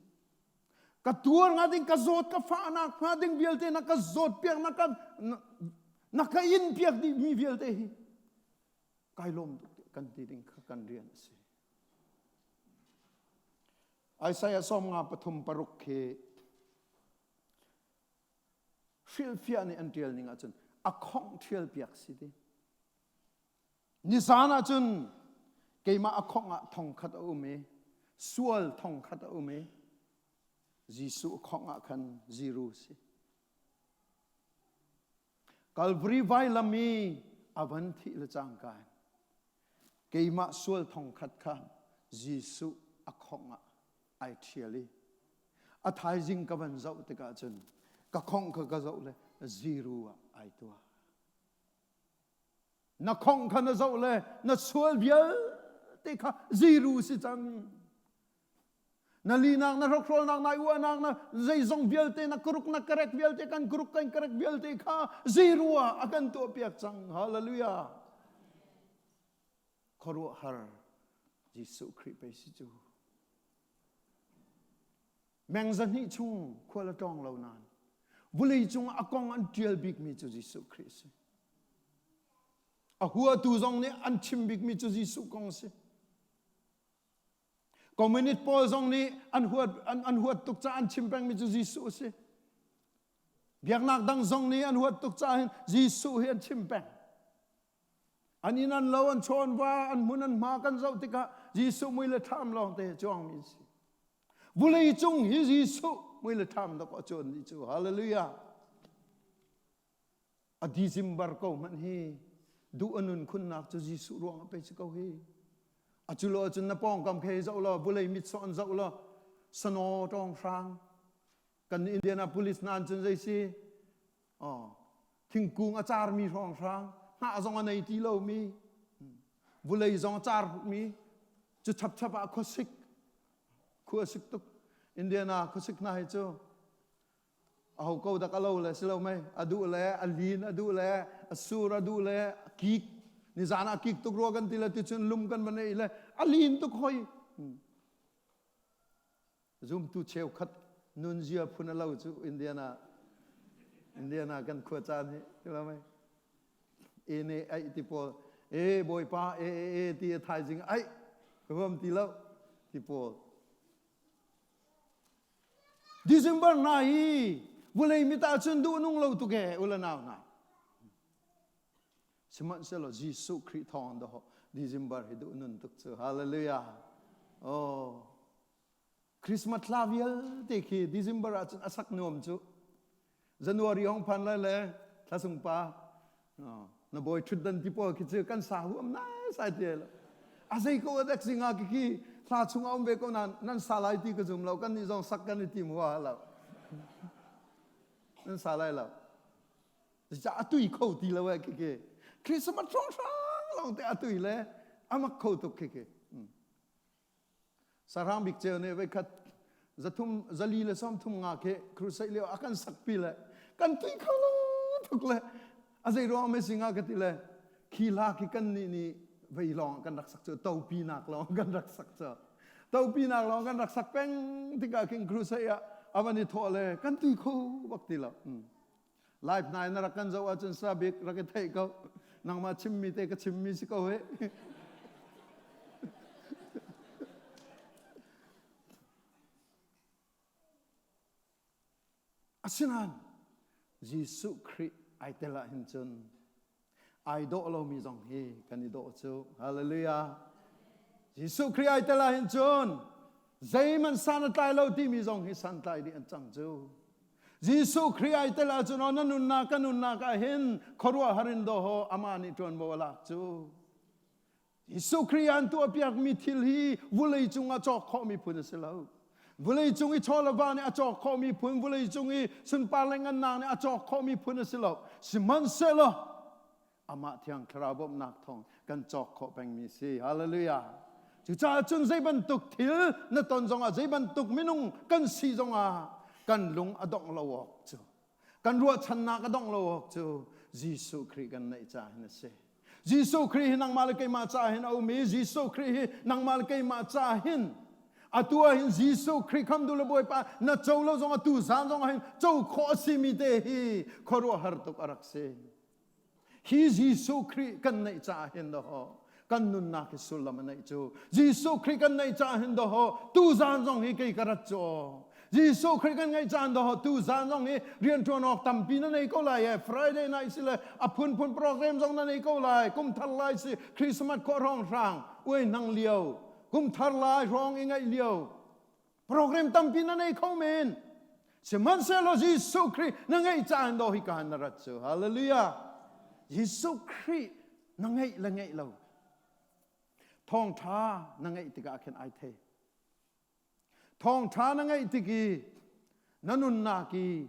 Ka tuar nga ding ka zawt ka fahnak hnga ding vialte na ka zawt piak na ka na ka in piak dih mi vialte hi kai lawm tuk kan ti ding kha kan rian a si. Isaiah 53 paruk khi hrilhfiah nih an ṭial ning ahcun a khongh ṭhial piak si ti. Nizan ahcun keimah a khongh ah thongkhat a um i sual thongkhat a um i Jesuh khongh ah khan zero si. Calvary vailam i a van thih le cangka in keimah sual thongkhat kha Jesuh a khongh ah ai ṭhial i a thaizing ka van zoh tikah cun ka khongh kha ka zoh le zero ah ai tuah. Na khongh kha na zoh le na sual vialte kha ziru si cang. Na linak, na hrokhrawlnak, na uahnak, na zeizong vialte, na kuruk, na karek vialte, kan kuruk, kan karek vialte kha ziru ah a kan tuahpiak cang. Hallelujah. Khuaruahhar Jesuh Khrih pei si cu. Meng zahnih chung khual a tlawng lo nain vulei cung ah a kong an ṭial bikmi cu Jesuh Khrih a si. A huatu zong nih an chim bikmi cu Jesuh kong a si. Communist pawl zong nih an huat, an, an huat tuk caah an chim pengmi cu Jesuh a si. Biaknak dang zong nih an huat tuk caah hin Jesuh hi an chim peng. An inn an lo, an chawn va, an hmun an hma kan zoh tikah Jesuh mui le thlam lawng te cuangmi an si. Vulei cung hi Jesuh mui le thlam dok a cuan dih cu. Hallelujah. A December ko hmanh hi duh a nun khunnak cu Jesuh ruang ah pei si ko hi. A cu lo cun na pawngkam khe zoh law vulei mit sawh an zoh law sano tawng hrang kan Indianapolis nan cun zei si oh thingkung a carmi hrawnghrang hnah zong a nei ti lomi vulei zong a car mi cu chapchap ah khuasik khuasik tuk Indiana khuasik hna hi cu a ho ko dak a lo le si lo mei a duh le a lin a duh le a sur a duh le a kik nizan ah kik tuk rua kan ti le ti cun lum kan va nei le a lin tuk hoi Zumtu cheukhat nunzia phun a lo cu Indiana Indiana kan khua caan hi ti lo mei e ne ai ti pawl e bawipa e e e ti a thaizing ai ka huam ti lo ti pawl December hna hi vulei mit ah cun duh nung lo tuk e ula nau hna sihmanhsehlaw Jesuh Khrih thawng dah December hi duh nun tuk cu hallelujah oh Christmas thla vialte khi December ah cun a sak nuam cu. January hong phan lai le thla sung pa na bawi ṭhutdan ti pawl khi cu kan sa huam nai sai ti lo. A zei ko adek singa khi khi thla chung a um ve ko nan nan sa lai ti ka zum lo kan nih zong sak kan i tim hua lo. Nan sa lai lo. Zeicah a tui kho ti lo eh khi khi. Christmas hrawng hrang lawng te a tui le amak kho tuk khi khi. Sahrang bik ceu nih voikhat zathum zali le sawmthum nga khi crusade lio a kan sakpi le kan tui kho lo tuk le a zei ruang me singa ka ti le khi hla khi kan nih nih vei lawng kan rak sak cu topi nak lawng kan rak sak cu topi nak lawng kan rak sak peng tikah khin crusade ah avan i thawh le kan tui kho bak ti lo Live nai na rak kan zoh ahcun sabik rak i theih ko. Nangmah chimmi te ka chimmi si ko he. Asinain Jesuh Khrih ai tel ah hin cun ai dawh lomi zong hi kan i dawh cu. Hallelujah. Jesuh Khrih ai tel ah hin cun zeihmanh san a tlai lo timi zong hi santlai dih an cang cu. Jesuh Khrih ai tel ahcun na nunnak ka nunnak ah hin khuaruahhar in dawh amah nih ṭuanvo a lak cu. Jesuh Khrih an tuahpiakmi thil hi vulei cung ah cawk khawhmi phun a si lo. Vulei cung i chaw le va nih a cawk khawhmi phun, vulei cung i sunpar le ngannak nih a cawk khawhmi phun a si lo. Sihmanhsehlaw amah Thiang Thlarau bawmhnak thawng kan cawk khawh pengmi si. Hallelujah. Cucaah cun zei bantuk thil na ton zongah, zei bantuk minung kan si zongah kan lung a dongh lo awk cu kan ruahchannak a dongh lo awk cu Jesuh Khrih kan neih caah hin a si. Jesuh Khrih hi nangmah le keimah caah hin a um i Jesuh Khrih hi nangmah le keimah caah hin atu ah hin Jesuh Khrih khamtu le Bawipa na co lo zong atu zan zong ah hin co khawh a simi te hi khuaruahhar tuk a rak si. Hi Jesuh Khrih kan neih caah hin dawh kan nunnak hi sullam a neih cu. Jesuh Khrih kan neih caah hin dawh tuzaan zong hi kei ka rat cu. Jesuh Khrih kan ngeih caan dawh tuzaan zong hi rianṭuan awk tampi na nei ko lai e Friday night si le a phunphun program zong na nei ko lai kum thar lai si Christmas khawh hrawng hrang uai hnang lio kum thar lai hrawng i ngaih lio Program tampi na nei kho men. Sihmanhsehlaw Jesuh Khrih na ngeih caan do hi ka na rat cu. Hallelujah. Jesuh Khrih na ngeih le ngeih lo. Thawngṭha na ngeih tikah khin ai thei. Thawngṭha na ngeih tik i na nunnak i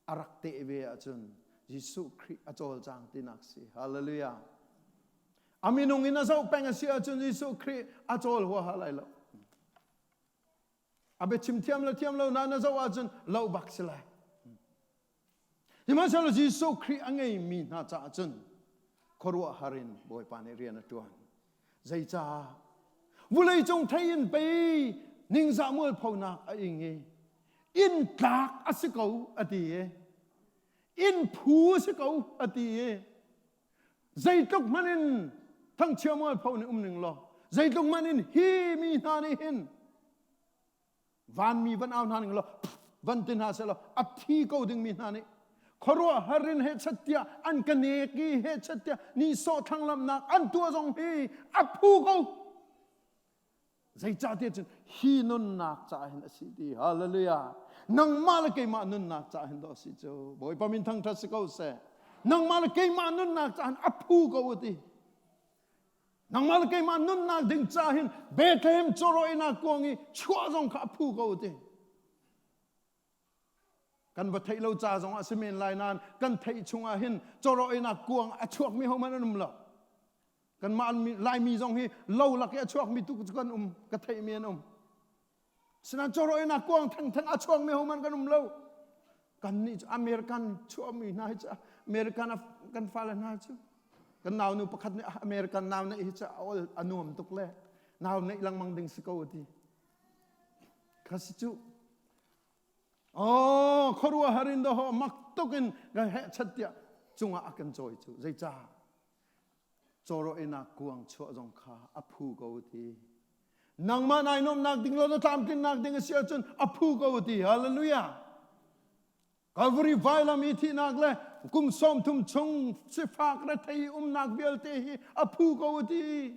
a rak teh ve ahcun Jesuh Khrih a cawlcang tinak si. Hallelujah. A minung in a zoh peng a si ahcun Jesuh Khrih a cawl huaha lai lo. A biachim thiam le thiam lo na na zoh ahcun lo bak si lai. Sihmanhsehlaw Jesuh Khrih a ngeimi hna caah cun khuaruahhar in Bawipa nih rian a ṭuan. Zeicah? Vuleicung thei in pei ningzah mualphonak a ing i inn tlak a si ko a ti i inn phu a si ko a ti i. Zeitluk hmanh in thangchia mualpho nih um ning law, zeitluk hmanh in hi mi hna nih hin vanmi van au hna ning law van ti hna seh law a thi ko dingmi hna nih khuaruahhar in hechat tiah an ka nek i hechat tiah nihsawh thlanglamnak an tuah zong hi a phu ko. Zeicahtiah cun hi nunnak caah hin a si ti. Hallelujah. Nangmah le keimah nunnak caah hin dawh a si cu. Bawipa min thangṭhat si ko seh. Nangmah le keimah nunnak caah hin a phu ko u ti. Nangmah le keimah nunnak ding caah hin Bethlehem cawrawinak kuang i chuah zong kha a phu ko u ti. Kan va theih lo ca zong ah si men lai nain kan theih chungah hin cawrawinak kuang a chuakmi hohmanh an um lo. Kanmah Laimi zong hi lo lak i a chuakmi tu cu kan um, ka theihmi an um. Sinain cawrawinak kuang thengtheng a chuakmi hohmanh kan um lo. Kannih cu American chuahmi hna hi cu American kan fale hna cu kan naunu pakhat nih American nau neih hi cu a nuam tuk le nau neih lengmang ding si ko a ti. Kha si cu. Oh, khuaruahhar in dawh mak tuk in kan hehchat tiah cungah a kan cawi cu. Zeicah? Cawrawinak kuang chuah zong kha a phu ko ti. Nangmah nai nuamhnak ding lo na tlamtlinnak ding a si ahcun a phu ko ti. Hallelujah. Calvary vailam i thihnak le kum 30 chung sifak rethei umnak vialte hi a phu ko ti.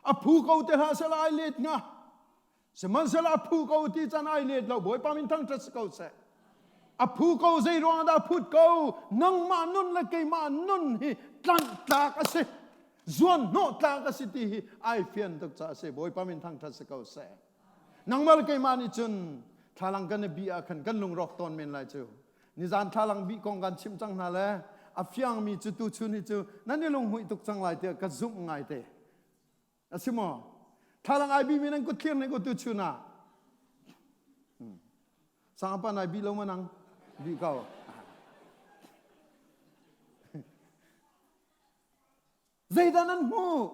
A phu ko te hlah sehla ai let hnga. Sihmanhsehlaw a phu ko ti can ai let lo. Bawipa min thangṭhat si ko seh. A phu ko zei ruang dah phut ko? Nangmah nun le keimah nun hi tlanh tlak a si. Zuan hnawh tlak a si ti hi ai fian tuk caah a si. Bawipa min thangṭhat si ko seh. Nangmah le keimah nih cun thlalang kan i bih ah khan kan lungrawk tawn men lai cu. Nizan thlalang bih kong kan chimh cang hna le a fiangmi cu tuchun hi cu nan i lunghmuih tuk cang lai tiah ka zumh ngai te. A si maw? Thlalang ai bimi nan kut thlir ne ko tuchun ah. Sangpa nai bi lo ma nang? Bi ko. Zeidah nan hmuh?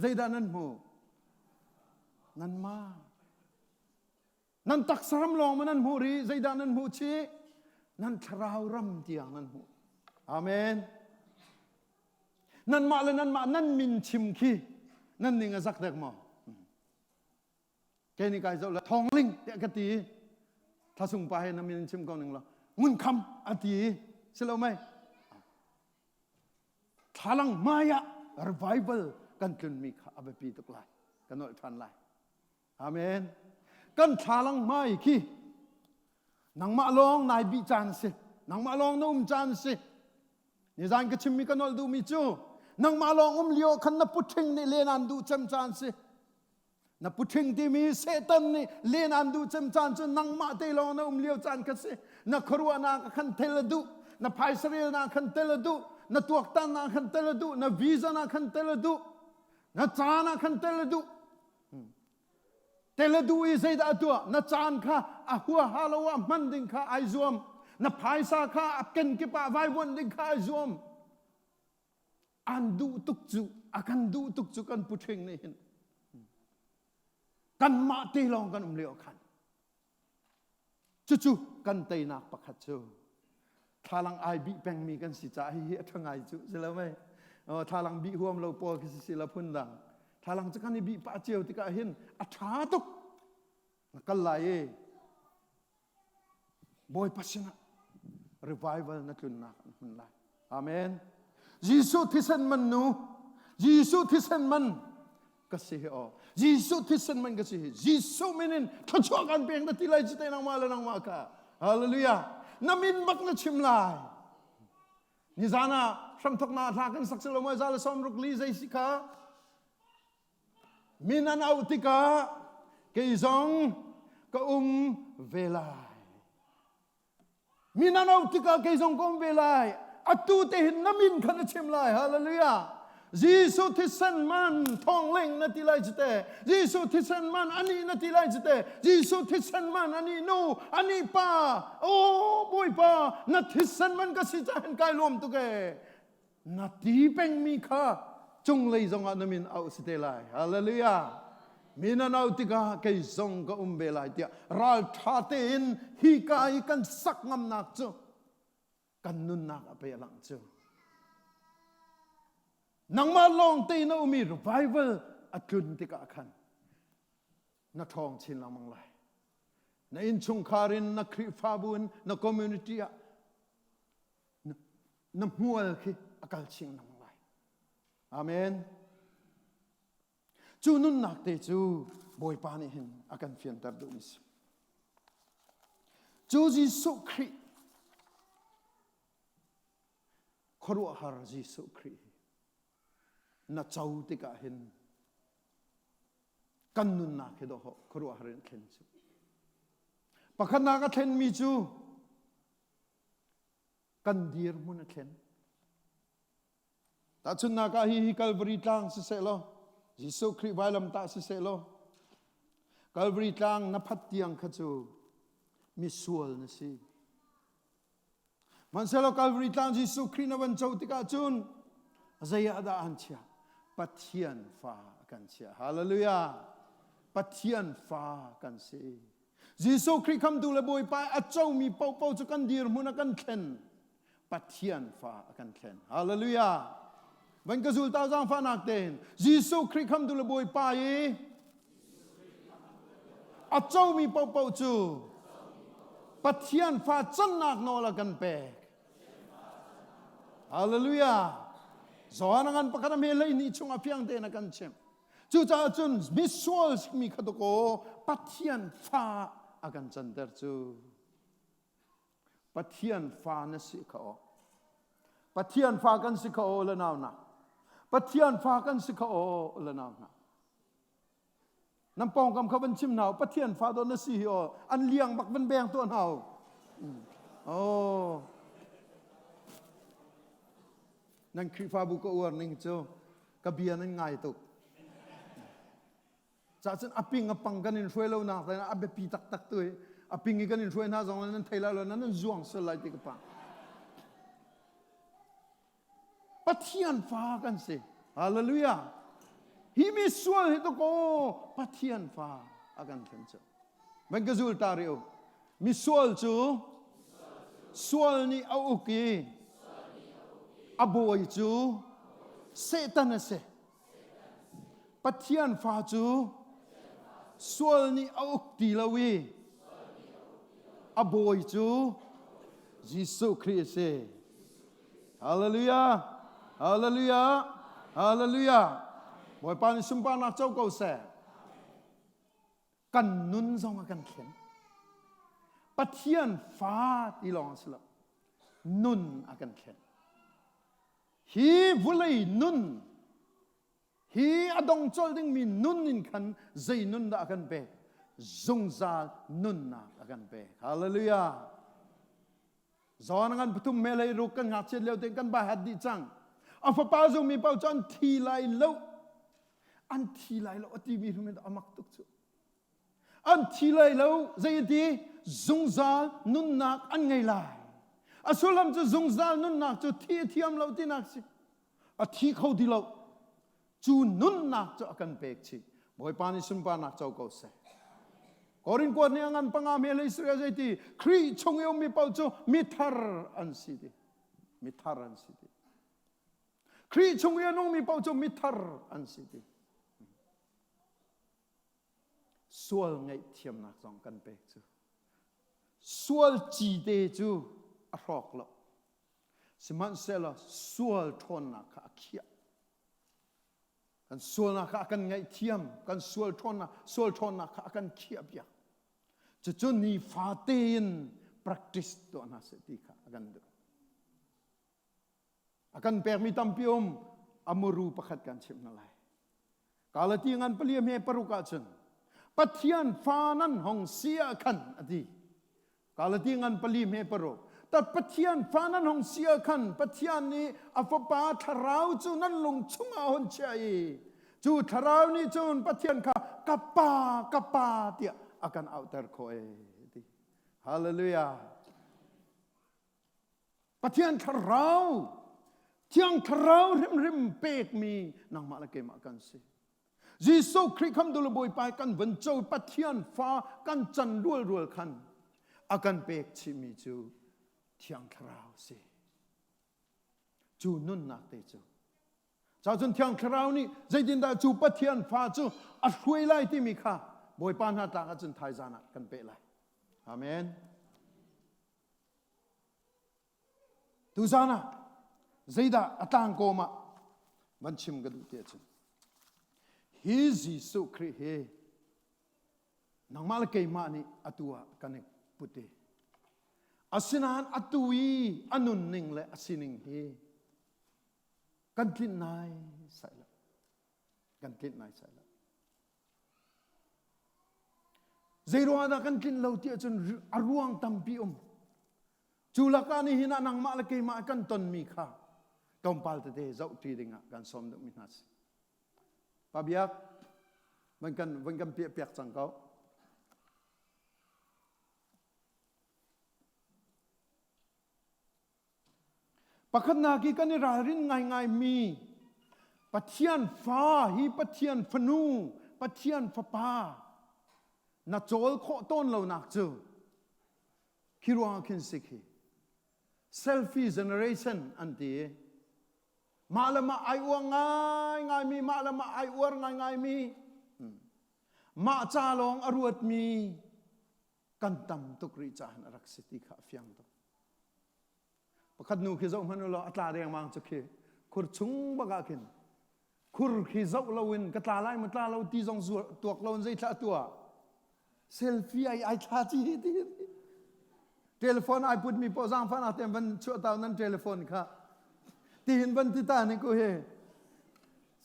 Zeidah nan hmuh? Nanmah. Nan taksa ram lawng ma nan hmuh rih? Zeidah nan hmuh chih? Nan thlarau ram tiang nan hmuh. Amen. Nanmah le nanmah nan min chim khi nan ning a zak dek maw? Kei nih kai zoh le thawngling tiah ka ti. Thlasung pa he na min chim ko ning law ngun kham a ti si lo mei? Thlalang hmai ah revival kan tlunmi kha a biapi tuk lai. Ka nolh ṭhan lai. Amen. Kan thlalang hmai khi nangmah lawng nai bih caan si. Nangmah lawng na um caan si. Nizan ka chimmi ka nolh duhmi cu nangmah lawng um lio khan na puṭhing nih len aan duh cem caan si. Na puṭhing timi Satan nih len aan duh cem caan cu nangmah te lawng na um lio caan kha si. Na khuaruahnak khan tel a duh. Na phaisa relnak khan tel a duh. Na tuaktannak khan tel a duh. Na vision ah khan tel a duh. Na caan ah khan tel a duh. Tel a duh i zeidah a tuah? Na caan kha a huaha lo ah hman ding kha ai zuam. Na phaisa kha a kenkip ah vaivuanh ding kha ai zuam. An duh tuk cu, a kan duh tuk cu kan puṭhing nih hin. Kanmah te lawng kan um lio khan. Cucu kan teinak pakhat cu thlalang ai bih pengmi kan si caah hihi a ṭha ngai cu si lo mei thlalang bih huam lo pawl khi si si la phun dang thlalang cu kan i bih pah cio tikah hin a ṭha tuk na kal lai i Bawipa sinah revival na tlunnak an hun lai Amen. Jesuh thisen man nu, Jesuh thisen man ka si hi aw. Jesuh thisen man ka si hi. Jesuh min in thluachuah kan pek na ti lai cu te nangmah le nangmah kha. Hallelujah. Na min bak na chim lai. Nizan ah hramthoknak hla kan sak silo maw za le sawm ruk li zei si kha min an auh tikah kei zong ka um ve lai. Mi nan auh tikah kei zong ka um ve lai. Atu te hin na min kha na chim lai. Hallelujah. Jesuh thisen man thawng na ti lai cu te. Jesuh thisen man ani na ti lai cu te. Jesuh thisen man ani nu, ani pa. Oh Bawipa, na thisen man ka si cahin kai lawm tuk ee. Na ti pengmi kha cunglei zongah na min auh si te lai. Hallelujah. Min an auh tikah kei zong ka um ve lai tiah ralṭha tein hi ka i kan sak ngamnak cu kan nunnak a pe a langh cu. Nangmah lawng te na umi revival a tlun tikah khan na ṭhawng chin lengmang lai. Na innchungkhar in, na Khrihfabu in, na community ah na hmual khi a kal chin lengmang lai. Amen. Cu nunnak te cu Bawipa nih hin a kan fianter duhmi si. Cu Jesuh Khrih khuaruahhar Jesuh Khrih hi na co tikah hin kan nunnak hi dawh khuaruahhar in thlen cu. Pakhatnak a thlenmi cu kan dirhmun a thlen. Tahchunhnak ah hihi Calvary tlang siseh law Jesuh Khrih vailamtah siseh law Calvary tlang na phat tiang kha cu misual na si. Hmanhsehlaw Calvary tlang Jesuh Khrih na van co tikah cun zei ah dah an chiah? Pathian fa kan chiah. Hallelujah. Pathian fa kan si. Jesuh Khrih khamtu le Bawipa a comi paohpaoh cu kan dirhmun a kan thlen. Pathian fa a kan thlen. Hallelujah. Van ka zul ta zaangfahnak tein Jesuh Khrih khamtu le Bawipa i a comi paohpaoh cu Pathian fa cannak nawl a kan pek. Hallelujah. Johan a ngan pakhat a hme hlei ni chung a fiang tein a kan chimh. Cucaah cun misual mi kha dakaw Pathian fa a kan canter cu. Pathian fa na si kha aw. Pathian fa kan si kha aw le nau na. Pathian fa kan si kha aw le nau na. Nan pawngkam kha van chim hna Pathian fa do na si hi aw an liang bak van beng tuah hna Oh. Nan Khrihfabu ka uar ning cu ka bia nan ngai tuk. Cahcun a ping a pang kan in hruai lo nak a biapi taktak tu hi a ping i kan in hruai hna zong nan thei lai lo nan zuang sual lai ti ka pang. Pathian fa kan si. Hallelujah. Hi mi sual hi to ko Pathian fa a kan thlen cu. Van ka zul ta rih u. Misual cu sual nih a uk i a bawi cu Satan a si. Pathian fa cu sual nih a uk ti lo i a bawi cu Jesuh Khrih a si. Hallelujah! Hallelujah! Hallelujah! Bawipa nih sunparnak co ko seh. Kan nun zong a kan thlen. Pathian fa ti lawng a si lo. Nun a kan thlen. Hi vulei nun hi a dong colh dingmi nun in khan zei nun dah a kan pek? Zungzal nunnak a kan pek. Hallelujah. Zawn ngan pathum me lei ruk kan ngakchiat lio tein kan bai hat dih cang. A fapa zummi paoh cu an thi lai lo. An thi lai lo a timi hrim in a mak tuk cu. An thi lai lo zei ti zungzal nunnak an ngei lai. A sullam cu zungzal nunnak cu thi a thiam lo tinak si. A thi kho ti lo. Cu nunnak cu a kan pek chih. Bawipa nih sunparnak co ko seh. Korin kuat nih a ngan panga me le Israel zei ti Khrih chung i ummi paoh cu mithar an si ti. Mithar an si ti. Khrih chung i a nungmi paoh cu mithar an si ti. Sual ngaihthiamnak zong kan pek cu. Sual cite cu a hrawk lo. Sihmanhsehlaw sual ṭhawnnak kha a khiah. Kan sualnak kha a kan ngaihthiam, kan sual ṭhawnnak, sual ṭhawnnak kha a kan khiah piak. Cucu nifate in practice tuah hna seh ti kha a kan duh. A kan pekmi tampi um, a muru pakhat kan chimh hna lai. Galati ngan pali hme paruk ahcun Pathian fa nan hong si ah khan a ti. Galati ngan pali hme paruk. Tat Pathian fa nan hong si ah khan Pathian nih a fapa thlarau cu nan lung chungah a hon chiah i cu thlarau nih cun Pathian kha ka pa ka pa tiah a kan auhter khawh e ti. Hallelujah. Pathian thlarau, Thiang Thlarau hrimhrim pekmi nangmah le keimah kan si. Jesuh Khrih khamtu le Bawipa kan van co Pathian fa kan can rualrual khan a kan pek chihmi cu Thiang Thlarau si. Cu nunnak te cu. Cacun Thiang Thlarau nih zeitindah cu Pathian fa cu a hruai lai timi kha Bawipa hna tlak ahcun thaizan ah kan peh lai. Amen. Tuzan ah zeidah a tlangkawm ah van chim ka duh ti ahcun hi Jesuh Khrih hi nangmah le keimah nih atu ah kan i put i asinain atu i a nunning le a sining hi kan tlinh nai sai lo kan tlinh nai sai lo zei ruangah dah kan tlinh lo ti ahcun a ruang tampi um cu lakah nihin ah nangmah le keimah kan tonmi kha tlawmpal tete zoh ṭi dingah kan sawm duhmi hna si Pa Biak van kan van kan piah piak cang ko Pakhatnak i kan i ralrin ngaingaimi Pathian fa hi Pathian fanu, Pathian fapa na cawl khawh tawn lonak cu khi ruangah khin si khi selfie generation an ti. Mah le mah ai uang ngaingaimi, mah le mah ai uar ngaingaimi, mah ca lawng a ruatmi kan tam tuk rih caah a rak si ti kha a fiang tuk. Pakhat nu khi zoh hmanh u law a tla dengmang cu khi khur chung bak ah khin khur khi zoh loin ka tla lai maw tla lo ti zong tuak loin zei thla tuah selfie ai ai thla chi ti telephone ai put mi po zangfan ah tem van chuah tau nan telephone kha tihin van ti ta ni ku hi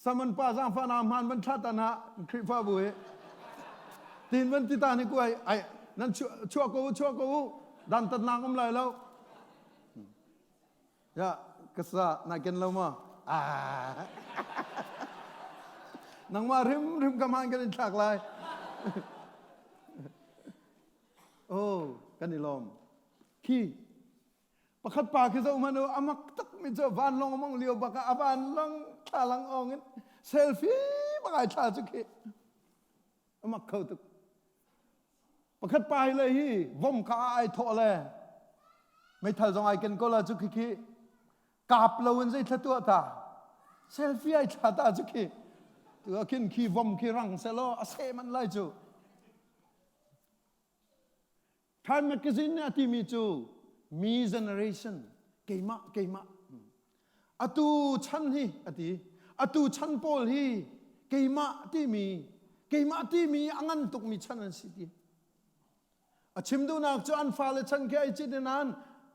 Saman pa zangfah na hmaan van thla ta na Khrihfabu hi tin van ti ta ni ku ai ai nan chuah ko chuah ko dan tat nak um lai lo ya kasa na ken lo ma ah nangmah rim rim ka man kan in thlak lai oh kan i lawm khi Pakhat pa khi zoh hmanh u, a mak takmi cu vanlawng a mong lio bak ah a vanlawng thlalang awng in selfie bak ai thla cu khi. A mak kho tuk. Pakhat pa hi le hi vom ka ai thawh le meithal zong ai ken ko la cu khi khi kap lo in zei thla tuah ta selfie ai thla ta cu khi tu ah khin khi vom khi rang selaw a seh man lai cu Time magazine nih a timi cu me generation keimah keimah atu chan hi a ti atu chan pawl hi keimah timi keimah timi a ngan tukmi chan an si ti a chim duhnak cu an fale chan khi ai cit nain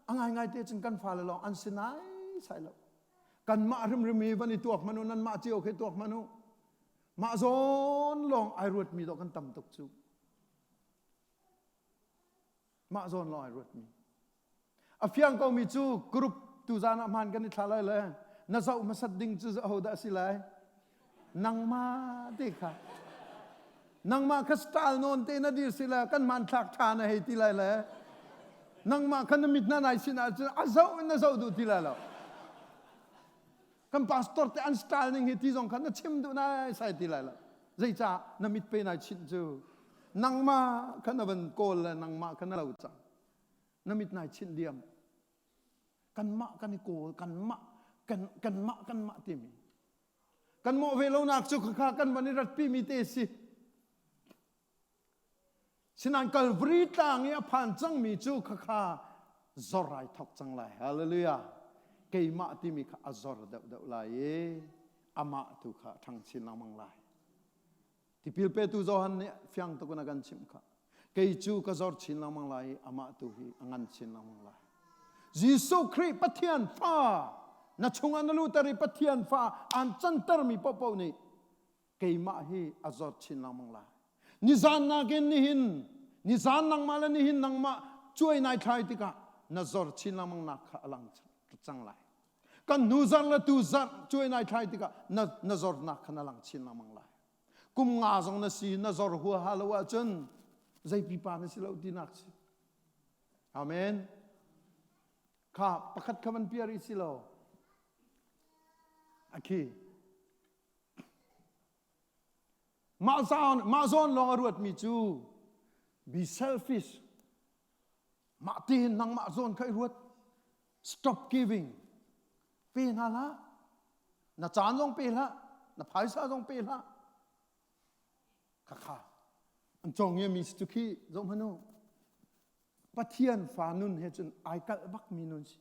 a ngaingai te cun kan fale lawng an si nai sai lo kanmah hrimhrim hi van i tuak hmanh u nanmah cio khi tuak hmanh u mah zawn lawng ai ruatmi dawh kan tam tuk cu Mah zawn lawng ai ruatmi. A fiang komi cu group tuzan ah hmaan kan i thla lai le na zoh hmasat ding cu hodah si lai? Nangmah te kha. Nangmah kha style nawn te na dir si le kan hmanthlak ṭha na hei ti lai le nangmah kha na mit na nai sin ahcun a zoh in na zoh duh ti lai lo. Kan pastor te an style ning hi ti zong kha na chim duh nai sai ti lai lo. Zeicah na mit pe nai chinh cu nangmah kha na van kawl le nangmah kha na lo cang. Na mit nai chinh diam. Kanmah kan i kawl, kanmah kan kanmah kanmah timi. Kan mawh ve lonak cu khakha kan van i ratpi mi te si. Sinain Calvary tlang i a phan cangmi cu khakha zor ai thok cang lai. Hallelujah. Keimah timi kha a zor deuhdeuh lai i amah tu kha a ṭhang chin lengmang lai. Tipil petu Johan nih fiang tuk in a kan chimh kha. Kei cu ka zor chin lengmang lai i amah tu hi a ngan chin lengmang lai. Jesuh Khrih Pathian fa na chungah na luter i Pathian fa aan cantermi paohpaoh nih keimah hi a zor chin lengmang lai. Nizan nakin nihin nizan nangmah le nihin nangmah cuai nai thlai tikah na zor chin lengmang nak kha a lang cang lai. Kan hnu zarh le tu zarh cuai nai thlai tikah na, na zornak kha na lang chin lengmang lai. Kum nga zong na si na zor huaha lo ahcun zei pipa na si lo tinak si. Amen. Kha pakhat kha van piar i si lo. Akhi. Mah zawn, mah zawn lawng a ruatmi cu be selfish. Mah tein nangmah zawn kha i ruat. Stop giving. Pe hna hlah. Na caan zong pe hlah, na phaisa zong pe hlah. Khakha an cawng mi si cu khi zoh hmanh u. Pathian fa nun he cun ai kalh bak mi nun si.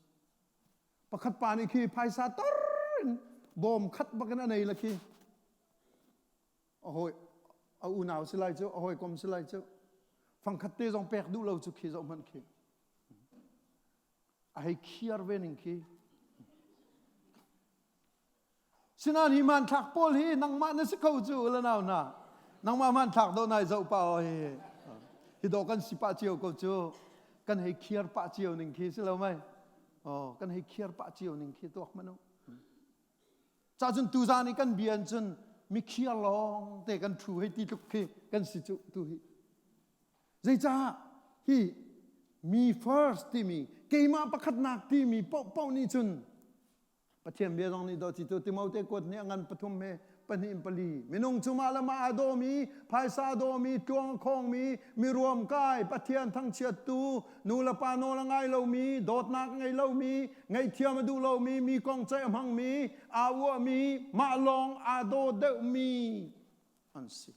Pakhat pa nih khi phaisa tor in bawm khat bak in a nei la khi. A hawi a unau si lai cu, a hawikom si lai cu. Fangkhat te zong pek duh lo cu khi zoh hmanh khi. A hei khiar ve ning khi. Sinain hi hmanthlak pawl hi nangmah na si kho cu la nau hna. Nangmah hmanthlak do nai zoh pa o hi. Hi do kan si pah cio ko cu. Kan hei khiar pah cio ning khi si lo mai. Oh, kan hei khiar pah cio ning khi tuak manu. Ca cun tuzan i kan bian cun mi khiar lawng te kan thu hei ti tluk khi kan si cu tu hi. Zeicah hi me first timi keimah pakhatnak timi paohpaoh nih cun Pathian bia zong nih dawt cu Timote kuat nih a ngan pathum he pahnih in pali minung cu mah le mah aa dawmi phaisa a dawmi tluang a khawngmi mi ruamkai Pathian thangchiattu nu le pa nawl a ngai lomi dawtnak a ngei lomi ngaihthiam a duh lomi mi kong ceih a hmangmi aa uahmi mah lawng aa daw deuhmi an si.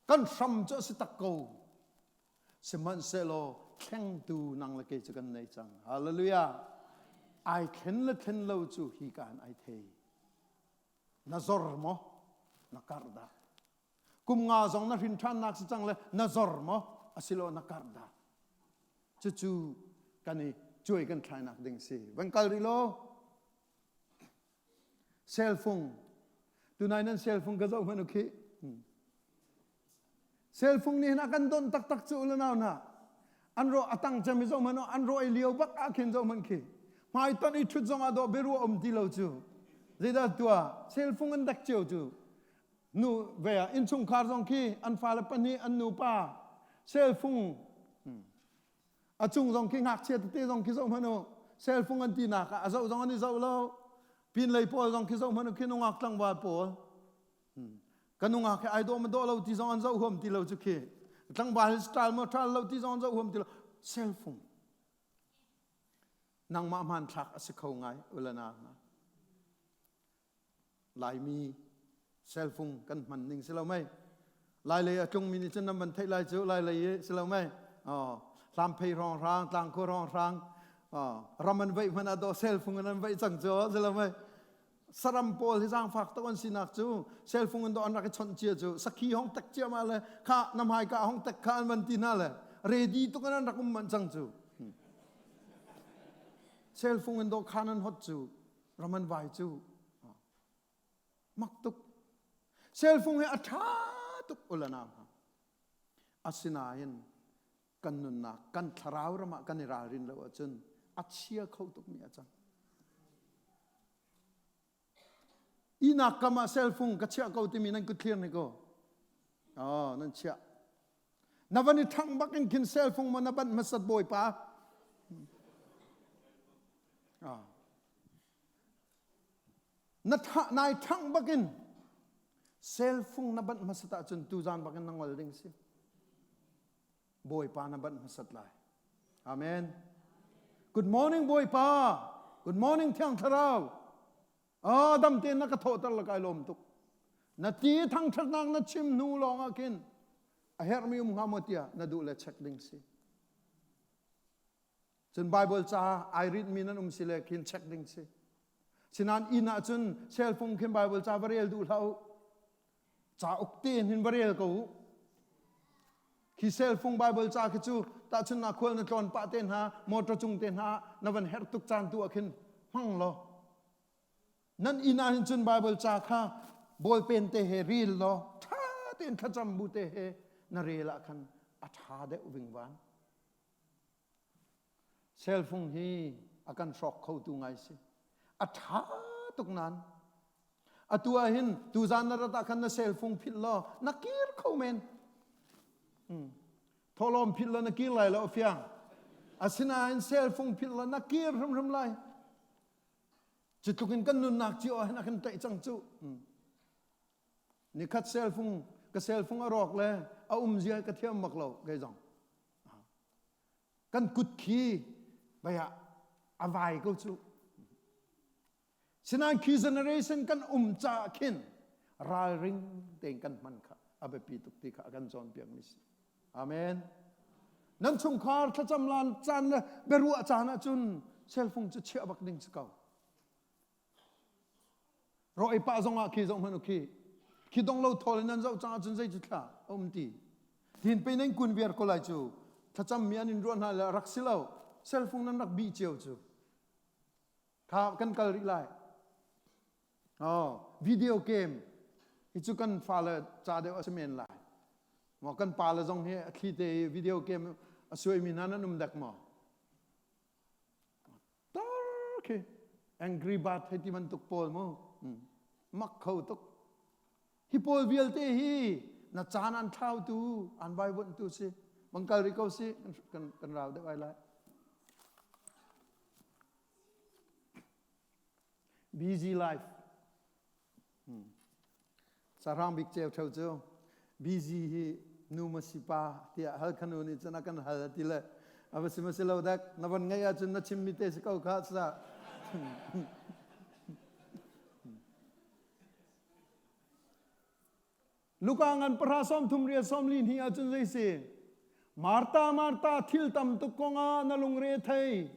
Kan hram cu a si tak ko. Sihmanhsehlaw thlengtu nang le kei cu kan nei cang. Hallelujah. Ai thlen le thlen lo cu hi ka in ai thei. Na zor maw? Na karh dah? Kum nga zong na hrin ṭhannak si cang le na zor maw? Asilo na karh dah? Cucu kan i cuai kan thlainak ding si. Van kal rih law. Cellphone. Tunai nan cellphone ka zoh hmanh u khi. Cellphone nih hin a kan don taktak cu u nau hna. An ro a tang cem i zoh hmanh an ro ei lio bak ah khin zoh hmanh khi. Hmai ton i ṭhut zong ah dawh biaruah um ti lo cu. Zeidah tua cellphone an dek cio cu. Nu ve ah innchungkhar zong khi an fale pahnih an nupa cellphone A cung zong khi ngakchia tete zong khi zoh hmanh u. Cellphone an tinak ah a zoh zong an i zoh lo. Pinlei pawl zong khi zoh hmanh u khi nungak tlangval pawl. Ka nungak hi ai dawh ma dawh lo ti zong an zoh huam ti lo cu khi. Tlangval hi style maw style lo ti zong an zoh huam ti lo. Cellphone. Nangmah hmanthlak a si kho ngai ulana. Laimi cellphone kan hman ning si lo mei. Lailei a tlungmi nih cun nan van theih lai cu lailei i si lo mei. Oh, hlamphei rong hrang, tlangkhua rong hrang, oh, ram an veih hmanh ah dawh cellphone in an veih cang cu si lo mei. Saram pawl hi zaangfak tuk an sinak cu cellphone in dawh an rak i chawnh cia cu sakhi hong tek cia ma le kha na hmai ka hong tek kha an van ti hna le ready tuk in an rak um manh cang cu. Cellphone in dawh khan an hot cu ram an vai cu mak tuk cellphone hi a ṭha tuk ulanau hna asinain kan nunnak kan thlarau ram ah kan i ralrin lo ahcun a chia kho tukmi a cang inak kam ah cellphone ka chiah ko timi nan kut thlir ni ko oh nan chiah Na van i ṭhangh bak in khin cellphone maw na banh hmasat bawipa? Ah. Na tha nai ṭhangh bak in cellphone na banh hmasat ahcun tuzan bak in na ngol ding si. Bawipa na banh hmasat lai. Amen. Good morning Bawipa. Good morning Thiang Thlarau. Ah, dam tein na ka thawhter la kai lawm tuk. Na ti thangṭhatnak na chim hnu lawng ah khin a herhmi um hnga maw tiah na duh le check ding si. Cun Bible ca ai rinhmi nan um si le khin check ding si. Sinain inn ah cun cell phone khin Bible ca va rel duh hlah u. Cauk tein hin va rel ko u. Khi cell phone Bible ca khi cu tahchunhnak khual na tlawn pah te hna, motor cung te hna na van herh tuk caan tu ah khin hmang law nan inn ah hin cun Bible ca kha ballpen te he rel law ṭha tein thlacam bu te he na rel ah khan a ṭha deuh vingvan. Cell phone hi a kan hrawk khotu ngai si. A ṭha tuk nain atu ah hin tuzan na rat ah khan na cell phone philh law na kir kho men. Hmm. Thawhlawm philh law na kir lai lo fiang. Asinain cell phone philh law na kir hrimhrim lai. Cu tluk in kan nunnak cio ah hin a kan tlaih cang cu. Hmm. Nikhat cell phone ka cell phone a rawk le a um zia ka thiam bak lo kei zong. Kan kut khi bai ah a vai ko cu. Sinain khi generation kan um caah khin ralring tein kan hman kha a biapi tuk ti kha a kan cawnpiakmi si. Amen. Nan chungkhar thlacam lan caan le biaruah caan ahcun cell phone cu chiah bak ding si ko. Ro ei pah zong ah khi zoh hmanh u khi. Khi dong lo thawl in nan zoh cang ahcun zei cu thla a um ti. Tin pe nan kun viar ko lai cu. Thlacam mi an in ruah hna le rak si lo. Cell phone nan rak bih cio cu. Kha kan kal rih lai. Oh, video game hi cu kan fale ca deuh a si men lai. Maw kan pale zong hi a thli te i video game a suaimi hna nan um dek maw? Tar khi Angry Bird hei ti bantuk pawl mu. Mak kho tuk. Hi pawl vialte hi na caan an thlautu, an vaivuanhtu si. Bang kal rih ko si, kan, kan rau deuh ai lai. Busy life. Sahrang bik ceu theo cu busy hi nu ma si pa tiah hal khanu nih cun a kan hal a ti le a va si ma si lo dek na von ngeih ahcun na chimmi te si ko kha sa. Luka ngan pahra sawm thum riat sawm li hnih ahcun zei si? Martha, Martha, thil tam tuk kongah na lungre thei.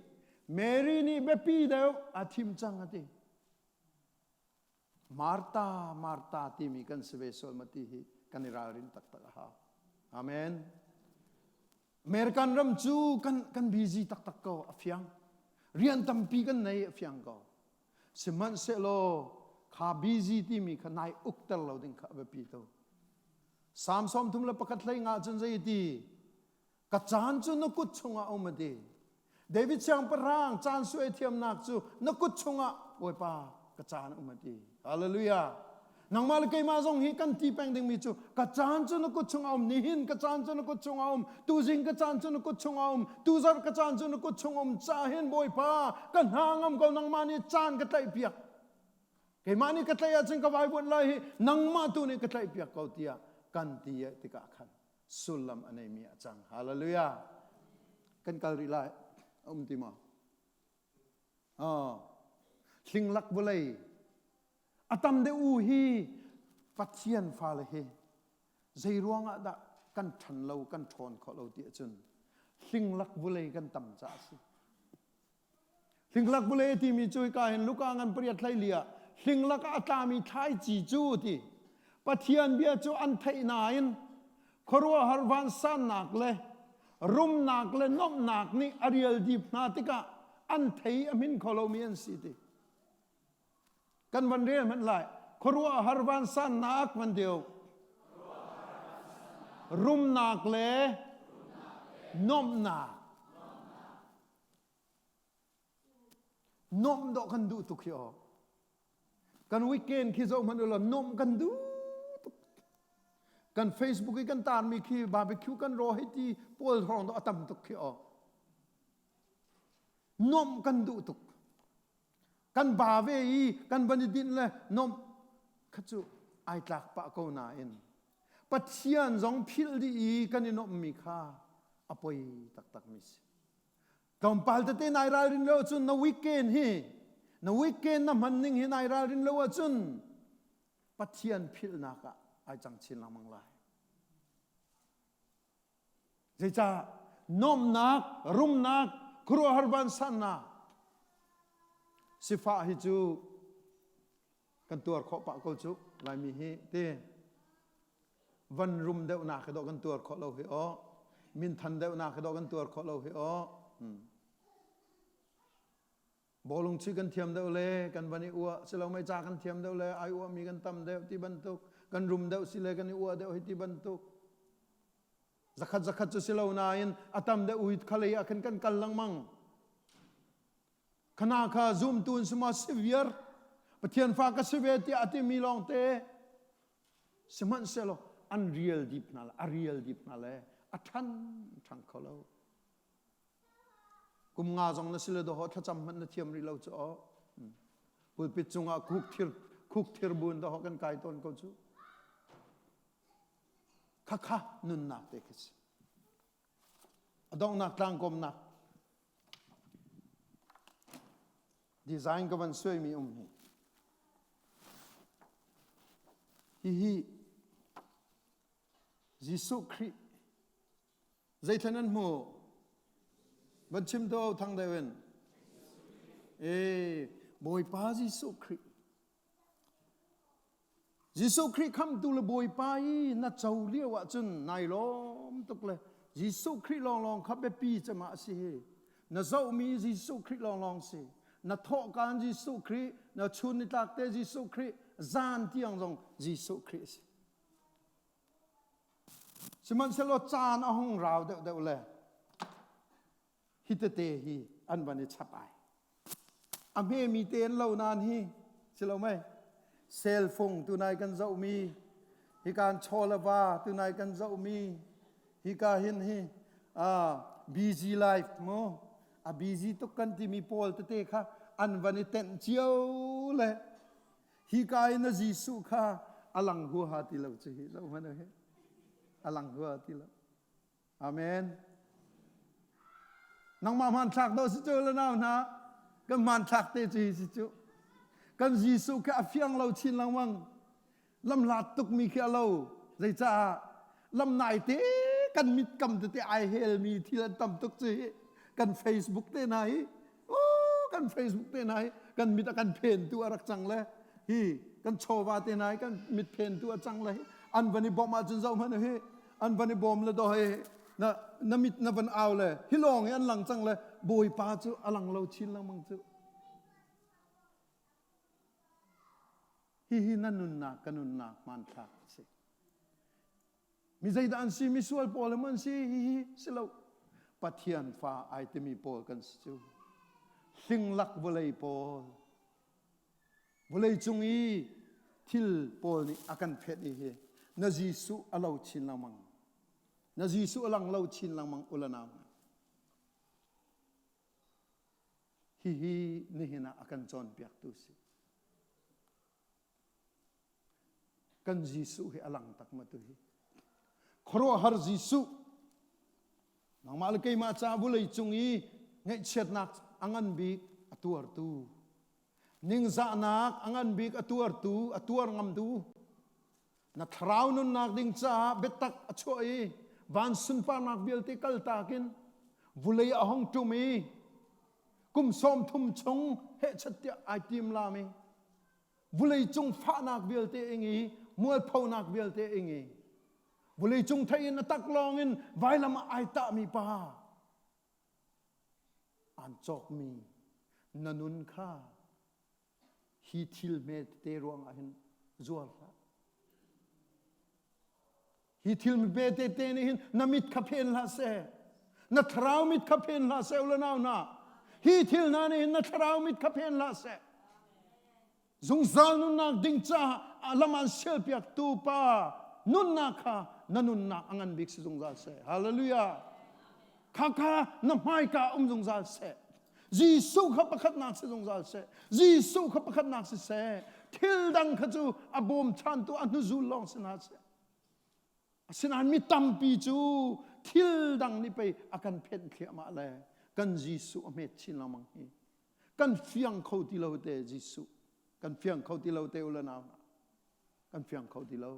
Mary nih biapi deuh a thim cang a ti. Martha, Martha timi kan si ve sual ma ti hi kan i ralrin taktak a hau. Amen. American ram cu kan, kan busy taktak ko, a fiang. Rian tampi kan nei, a fiang ko. Sihmanhsehlaw kha busy timi kha nai ukter lo ding kha a biapi to. Psalm 31 hlei nga cun zei ti? Ka caan cu na kut chungah um a ti. David siangpahrang caan suai thiamnak cu na kut chungah Bawipa ka caan um a ti. Hallelujah. Nangmah le keimah zong hi kan ti peng dingmi cu ka caan cu na kut chungah um nihin ka caan cu na kut chungah um tuzing ka caan cu na kut chungah um tuzarh ka caan cu na kut chung um ca hin Bawipa ka hna ngam ko nangmah nih caan ka tlaih piak keimah nih ka tlaih ahcun ka vaivuan lai hi nangmah tu nih ka tlaih piak ko tiah kan ti tikah khan sullam a neimi a cang hallelujah kan kal rih lai a um ti maw Oh, hlinglak vawlei a tam deuh u hi Pathian fale hi zei ruangah dah kan ṭhan lo kan ṭhawn khawh lo ti ahcun hlinglak vawlei kan tam caah a si. Hlinglak vawlei timi cu hika hin Luka ngan pariat hlei li ah hlinglak ah a tlami thlaici cu ti Pathian bia cu an theih nain khuaruahhar vansannak le rumnak le nuamhnak nih a rial dip hna tikah an thei a hmin kho lomi an si ti. Kan van rel hmanh lai. Khuaruahhar vansannak van deu. Rumnak le nuamhnak. Nuamh dawh kan duh tuk hi aw. Kan weekend khi zoh hmanh ulaw nuamh kan duh tuk. Kan Facebook i kan tarmi khi barbecue kan raw hei ti pawl hrawng dawh a tam tuk khi aw. Nuamh kan duh tuk. Kan ba ve i kan van i dinh le nuamh kha cu ai tlak pah ko nain Pathian zong philh dih i kan i nuamhmi kha a poi taktakmi si. Tlawmpal tete nai ralrin lo ahcun na weekend hi na weekend na hman ning hi nai ralrin lo ahcun Pathian philhnak ah ai cang chin lengmang lai. Zeicah nuamhnak, rumnak, khuaruahhar vansannak sifah hi cu kan tuar khawh pah ko cu Laimi hi ti van rum deuhnak hi dawh kan tuar khawh lo hi aw minthan deuhnak hi dawh kan tuar khawh lo hi aw hmm. Bawlung chuih kan thiam deuh le kan van i uah silo mei ca kan thiam deuh le ai uahmi kan tam deuh ti bantuk kan rum deuh si le kan i uah deuh hi ti bantuk zakhat zakhat cu silo nain a tam deuh ui khalei ah khan kan kal lengmang khana kha zumtu in sima si viar Pathian fa ka si ve tiah a timi lawngte sihmanhsehlaw an rial dip hna le a rial dip hna le a ṭhan ṭhang kho lo Kum nga zong na si le dawh thlacam hmanh na thiam rih lo cu aw. Pulpit cungah khuk thir khuk thir bun dawh kan kai tawn ko cu. Khakha nunnak te khi si. A donghnak tlangkawmnak design ka van suaimi um hi. Hihi Jesuh Khrih zeithlan an hmuh? Van chim to thang deuh in. E Bawipa Jesuh Khrih. Jesuh Khrih khamtu le Bawipa i na co lio ahcun nai lawm tuk le Jesuh Khrih lawnglawng kha biapi cem ah a si hi. Na zohmi Jesuh Khrih lawnglawng si. Na thawhkaan Jesuh Khrih, na chun nitlak te Jesuh Khrih, zan tiang zong Jesuh Khrih a si. Sihmanhsehlaw caan a hung rau deuhdeuh le hi tete hi an van i chap ai. A hmemi te an lo nain hi si lo mei? Selfung tunai kan zohmi, hikan chawlava tunai kan zohmi, hika hin hi uh, busy life mu a busy tuk kan timi pawl tete kha an van i tenh cio le Hika in a Jesuh kha a lang huaha ti lo cu hi zoh hmanh he a lang huaha ti lo. Amen. Nangmah hmanthlak do si cu le nau hna kan hmanthlak te cu hi si cu. Kan Jesuh khi a fiang lo chin lengmang. Lamhlat tukmi khi a lo. Zeicaah lam nai te kan mit kam tete ai helmi thil an tam tuk cu hi kan Facebook te hna hi Oh, kan Facebook te hna hi kan mit a kan phentu a rak cang le hi kan chawva te hna hi kan mit phentu a cang le an van i bawmh ahcun zoh hmanh hi an van i bawm le do hi na na mit na van au le hi lawng hi an lang cang le bawipa cu a lang lo chin lengmang cu hihi na nunnak ka nunnak hmanthlak a si Mi zeidah an si? Misual pawl an si? Hihi si lo. Pathian fa ai timi pawl kan si cu. Hlinglak vawlei pawl. Vawlei cung i thil pawl nih a kan phet i hi na Jesuh a lo chin lengmang. Na Jesuh a lang lo chin lengmang ulanau. Hihi nihin ah a kan cawnpiaktu si. Kan Jesuh hi a lang tak ma tu hi. Khuaruahhar Jesuh nangmah le keimah ca vulei cung i ngaihchiatnak a ngan bik a tuartu ningzahnak a ngan bik a tuartu a tuar ngamtu na thlarau nunnak ding caah biatak a chuah i van sunparnak vialte kaltak in vulei a hong ṭum i kum 30 chung hehchat tiah ai tim lam i Vuleicung fahnak vialte ing i mualphonak vialte ing i vuleicung thei in a tak lawng in vailam ah ai tahmi pa aan cawkmi na nun kha hi thil hme tete ruangah hin zuar hlah. Hi thil hme tete nih hin na mit kha phen hlah seh. Na thlarau mit kha phen hlah seh u le nau hna. Hi thil hna nih hin na thlarau mit kha phen hlah seh. Zungzal nunnak ding caah lam an sialpiaktu pa nunnak kha na nunnak a ngan bik si zungzal seh. Hallelujah. Kha kha na hmaika um zungzal seh. Jesuh kha pakhatnak si zungzal seh. Jesuh kha pakhatnak si seh. Thil dang kha cu a bawmchantu a hnuzul lawng si hna seh. Asinain mi tampi cu thil dang nih pei a kan phenh thliahmah le kan Jesuh a hmet chin lengmang hi. Kan fiang kho ti lo te Jesuh. Kan fiang kho ti lo te u le nau hna. Kan fiang kho ti lo.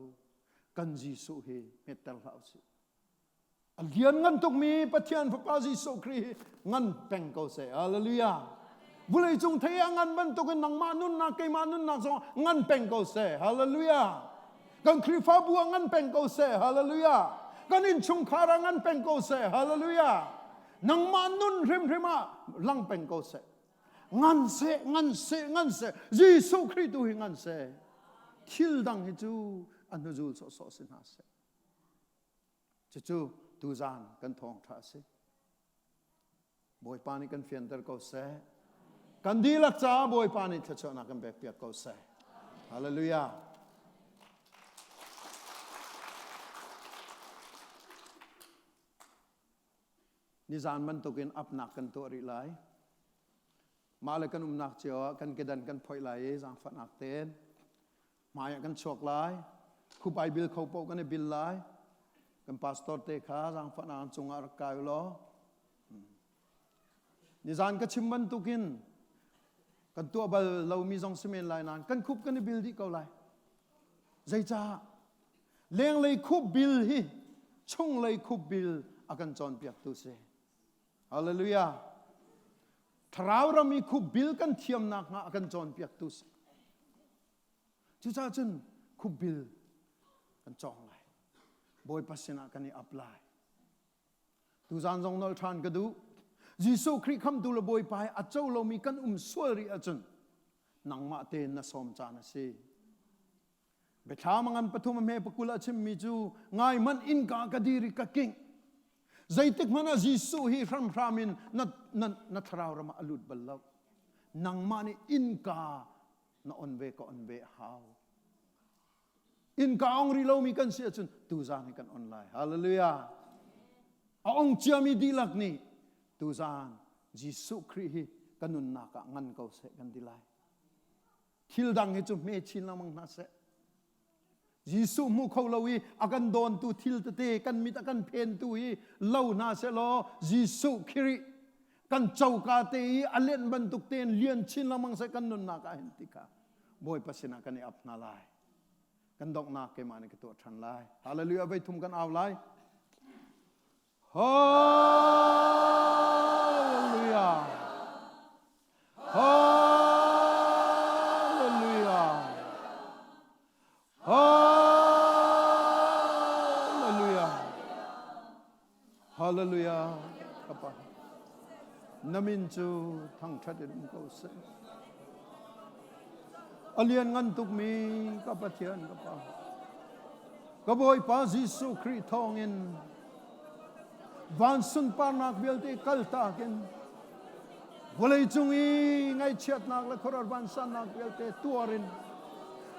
Kan Jesuh hi hmetter hlah usih. A lianngan tukmi Pathian Fapa Jesuh Khrih hi ngan peng ko seh. Hallelujah. Vulei cung thei a ngan bantukin nangmah nunnak keimah nunnak zong ngan peng ko seh. Hallelujah. Kan Khrihfabu ah ngan peng ko seh. Hallelujah. Kan innchungkhar ah ngan peng ko seh. Hallelujah. Nangmah nun hrimhrim ah lang peng ko seh. Ngan seh, ngan seh, ngan seh. Jesuh Khrih tu hi ngan seh. Thil dang hi cu a hnuzul sawhsawh si hna seh. Cucu tuzaan kan thawngṭha a si. Bawipa nih kan fianter ko seh. Kan dihlak caah Bawipa nih thluachuahnak kan pekpiak ko seh. Hallelujah. Nizan bantukin apnak kan tuah rih lai. Mah le kan umnak cio ah kan kedan kan phoih lai i zaangfahnak tein hmai ah kan chuak lai. Khup ai bil kho paoh kan i bil lai. Kan pastor te kha zaangfahnak an cungah rak kai u law. Nizan ka chim bantukin kan tuah bal lomi zong si men lai nain kan khup kan i bil dih ko lai. Zeicah? Lenglei khupbil hi chunglei khupbil a kan cawnpiaktu si. Hallelujah. Thlarau ram i khupbil kan thiamnak hnga a kan cawnpiaktu si. Cucaah cun khupbil kan cawng lai. Bawipa sinah kan i ap lai. Tuzan zong nolh ṭhan ka duh. Jesuh Khrih khamtu le Bawipa he a co lomi kan um sual rih ahcun nangmah tein na sawm caan a si. Biathlam a ngan pathum a hme pakul a chimmi cu ngai hmanh innka ka dir i ka kingh. Zeitik hmanh ah Jesuh hi hramhram in na, na, na thlarau ram ah a lut bal lo. Nangmah nih innka na on ve ka on ve a hau. Innka ong rih lomi kan si ahcun tuzaan hi kan on lai. Hallelujah. A ong ciami dihlak nih tuzaan Jesuh Khrih hi ka nunnak ah ngan ko seh kan ti lai. Thil dang hi cu hme chin lengmang hna seh. Jesuh hmu kho lo i a kan dawntu thil tete kan mit a kan phentu hi lo hna seh law Jesuh Khrih kan coka te i a lenh bantuk tein lian chin lengmang seh kan nunnak ah hin ti kha Bawipa sinah kan i ap hna lai. Kan donghnak keimah nih ka tuah ṭhan lai. Hallelujah voi thum kan au lai. Hallelujah. Hallelujah. Hallelujah. Hallelujah. Kapa. Na min cu thangṭhat in um ko seh. A lian ngan tukmi ka Pathian ka Pa. Ka Bawipa Jesuh Khrih thawngin van sunparnak vialte kaltak in vawleicung i ngaihchiatnak le khuaruah vansannak vialte tuar in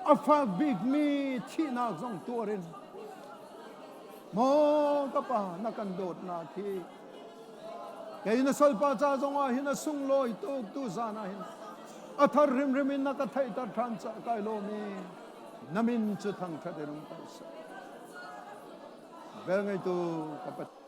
a fak bikmi thihnak zong tuar in maw ka pa na kan dawtnak hi kei na salpa ca zong ah hin a sunglawi tuk tu zan ah hin a thar hrimhrim in na ka theihter ṭhan ca kai lawm i na min cu thangṭhat in um ko seh vel ngeitu ka Pathian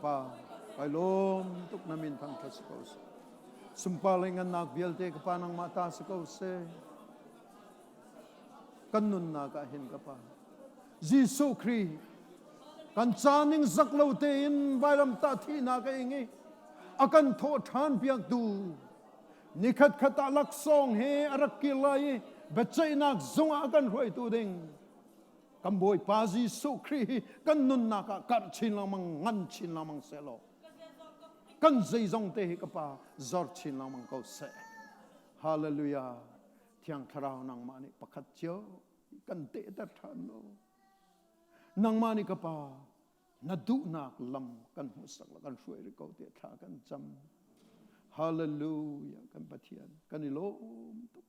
Pa, kai lawm tuk na min thangṭhat si ko seh. Sunpar le ngannak vialte ka Pa nangmah ta si ko seh. Kan nunnak ah hin ka Pa. Jesuh Khrih kan ca ning zak lo tein vailamtah thihnak a ing i a kan thawh ṭhan piaktu nikhat khat ah laksawng he a rak kir lai i biaceihnak zung ah a kan hruaitu ding kan Bawipa Jesuh Khrih hi kan nunnak ah karh chin lengmang ngan chin lengmang seh law kan zeizong te hi ka pa zor chin lengmang ko seh. Hallelujah. Thiang Thlarau nangmah nih pakhat cio kan tehter ṭhan lo. Nangmah nih ka pa na duhnak lam kan hmuhsak la kan hruai rih ko tiah thla kan cam. Hallelujah kan Pathian kan i lawm tuk.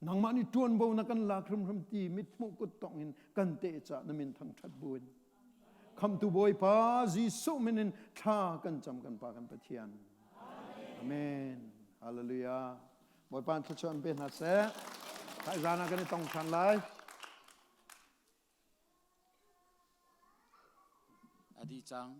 Nangmah nih ṭuanvo na kan lak hrimhrim ti mithmuh kuttongh in kan teh cah na min thangṭhat buin. Khamtu Bawipa Jesuh min in thla kan cam kan Pa kan Pathian. Amen. Hallelujah. Bawipa thluachuah in pe hna seh. Thaizan ah kan i tong ṭhan lai. A dih cang.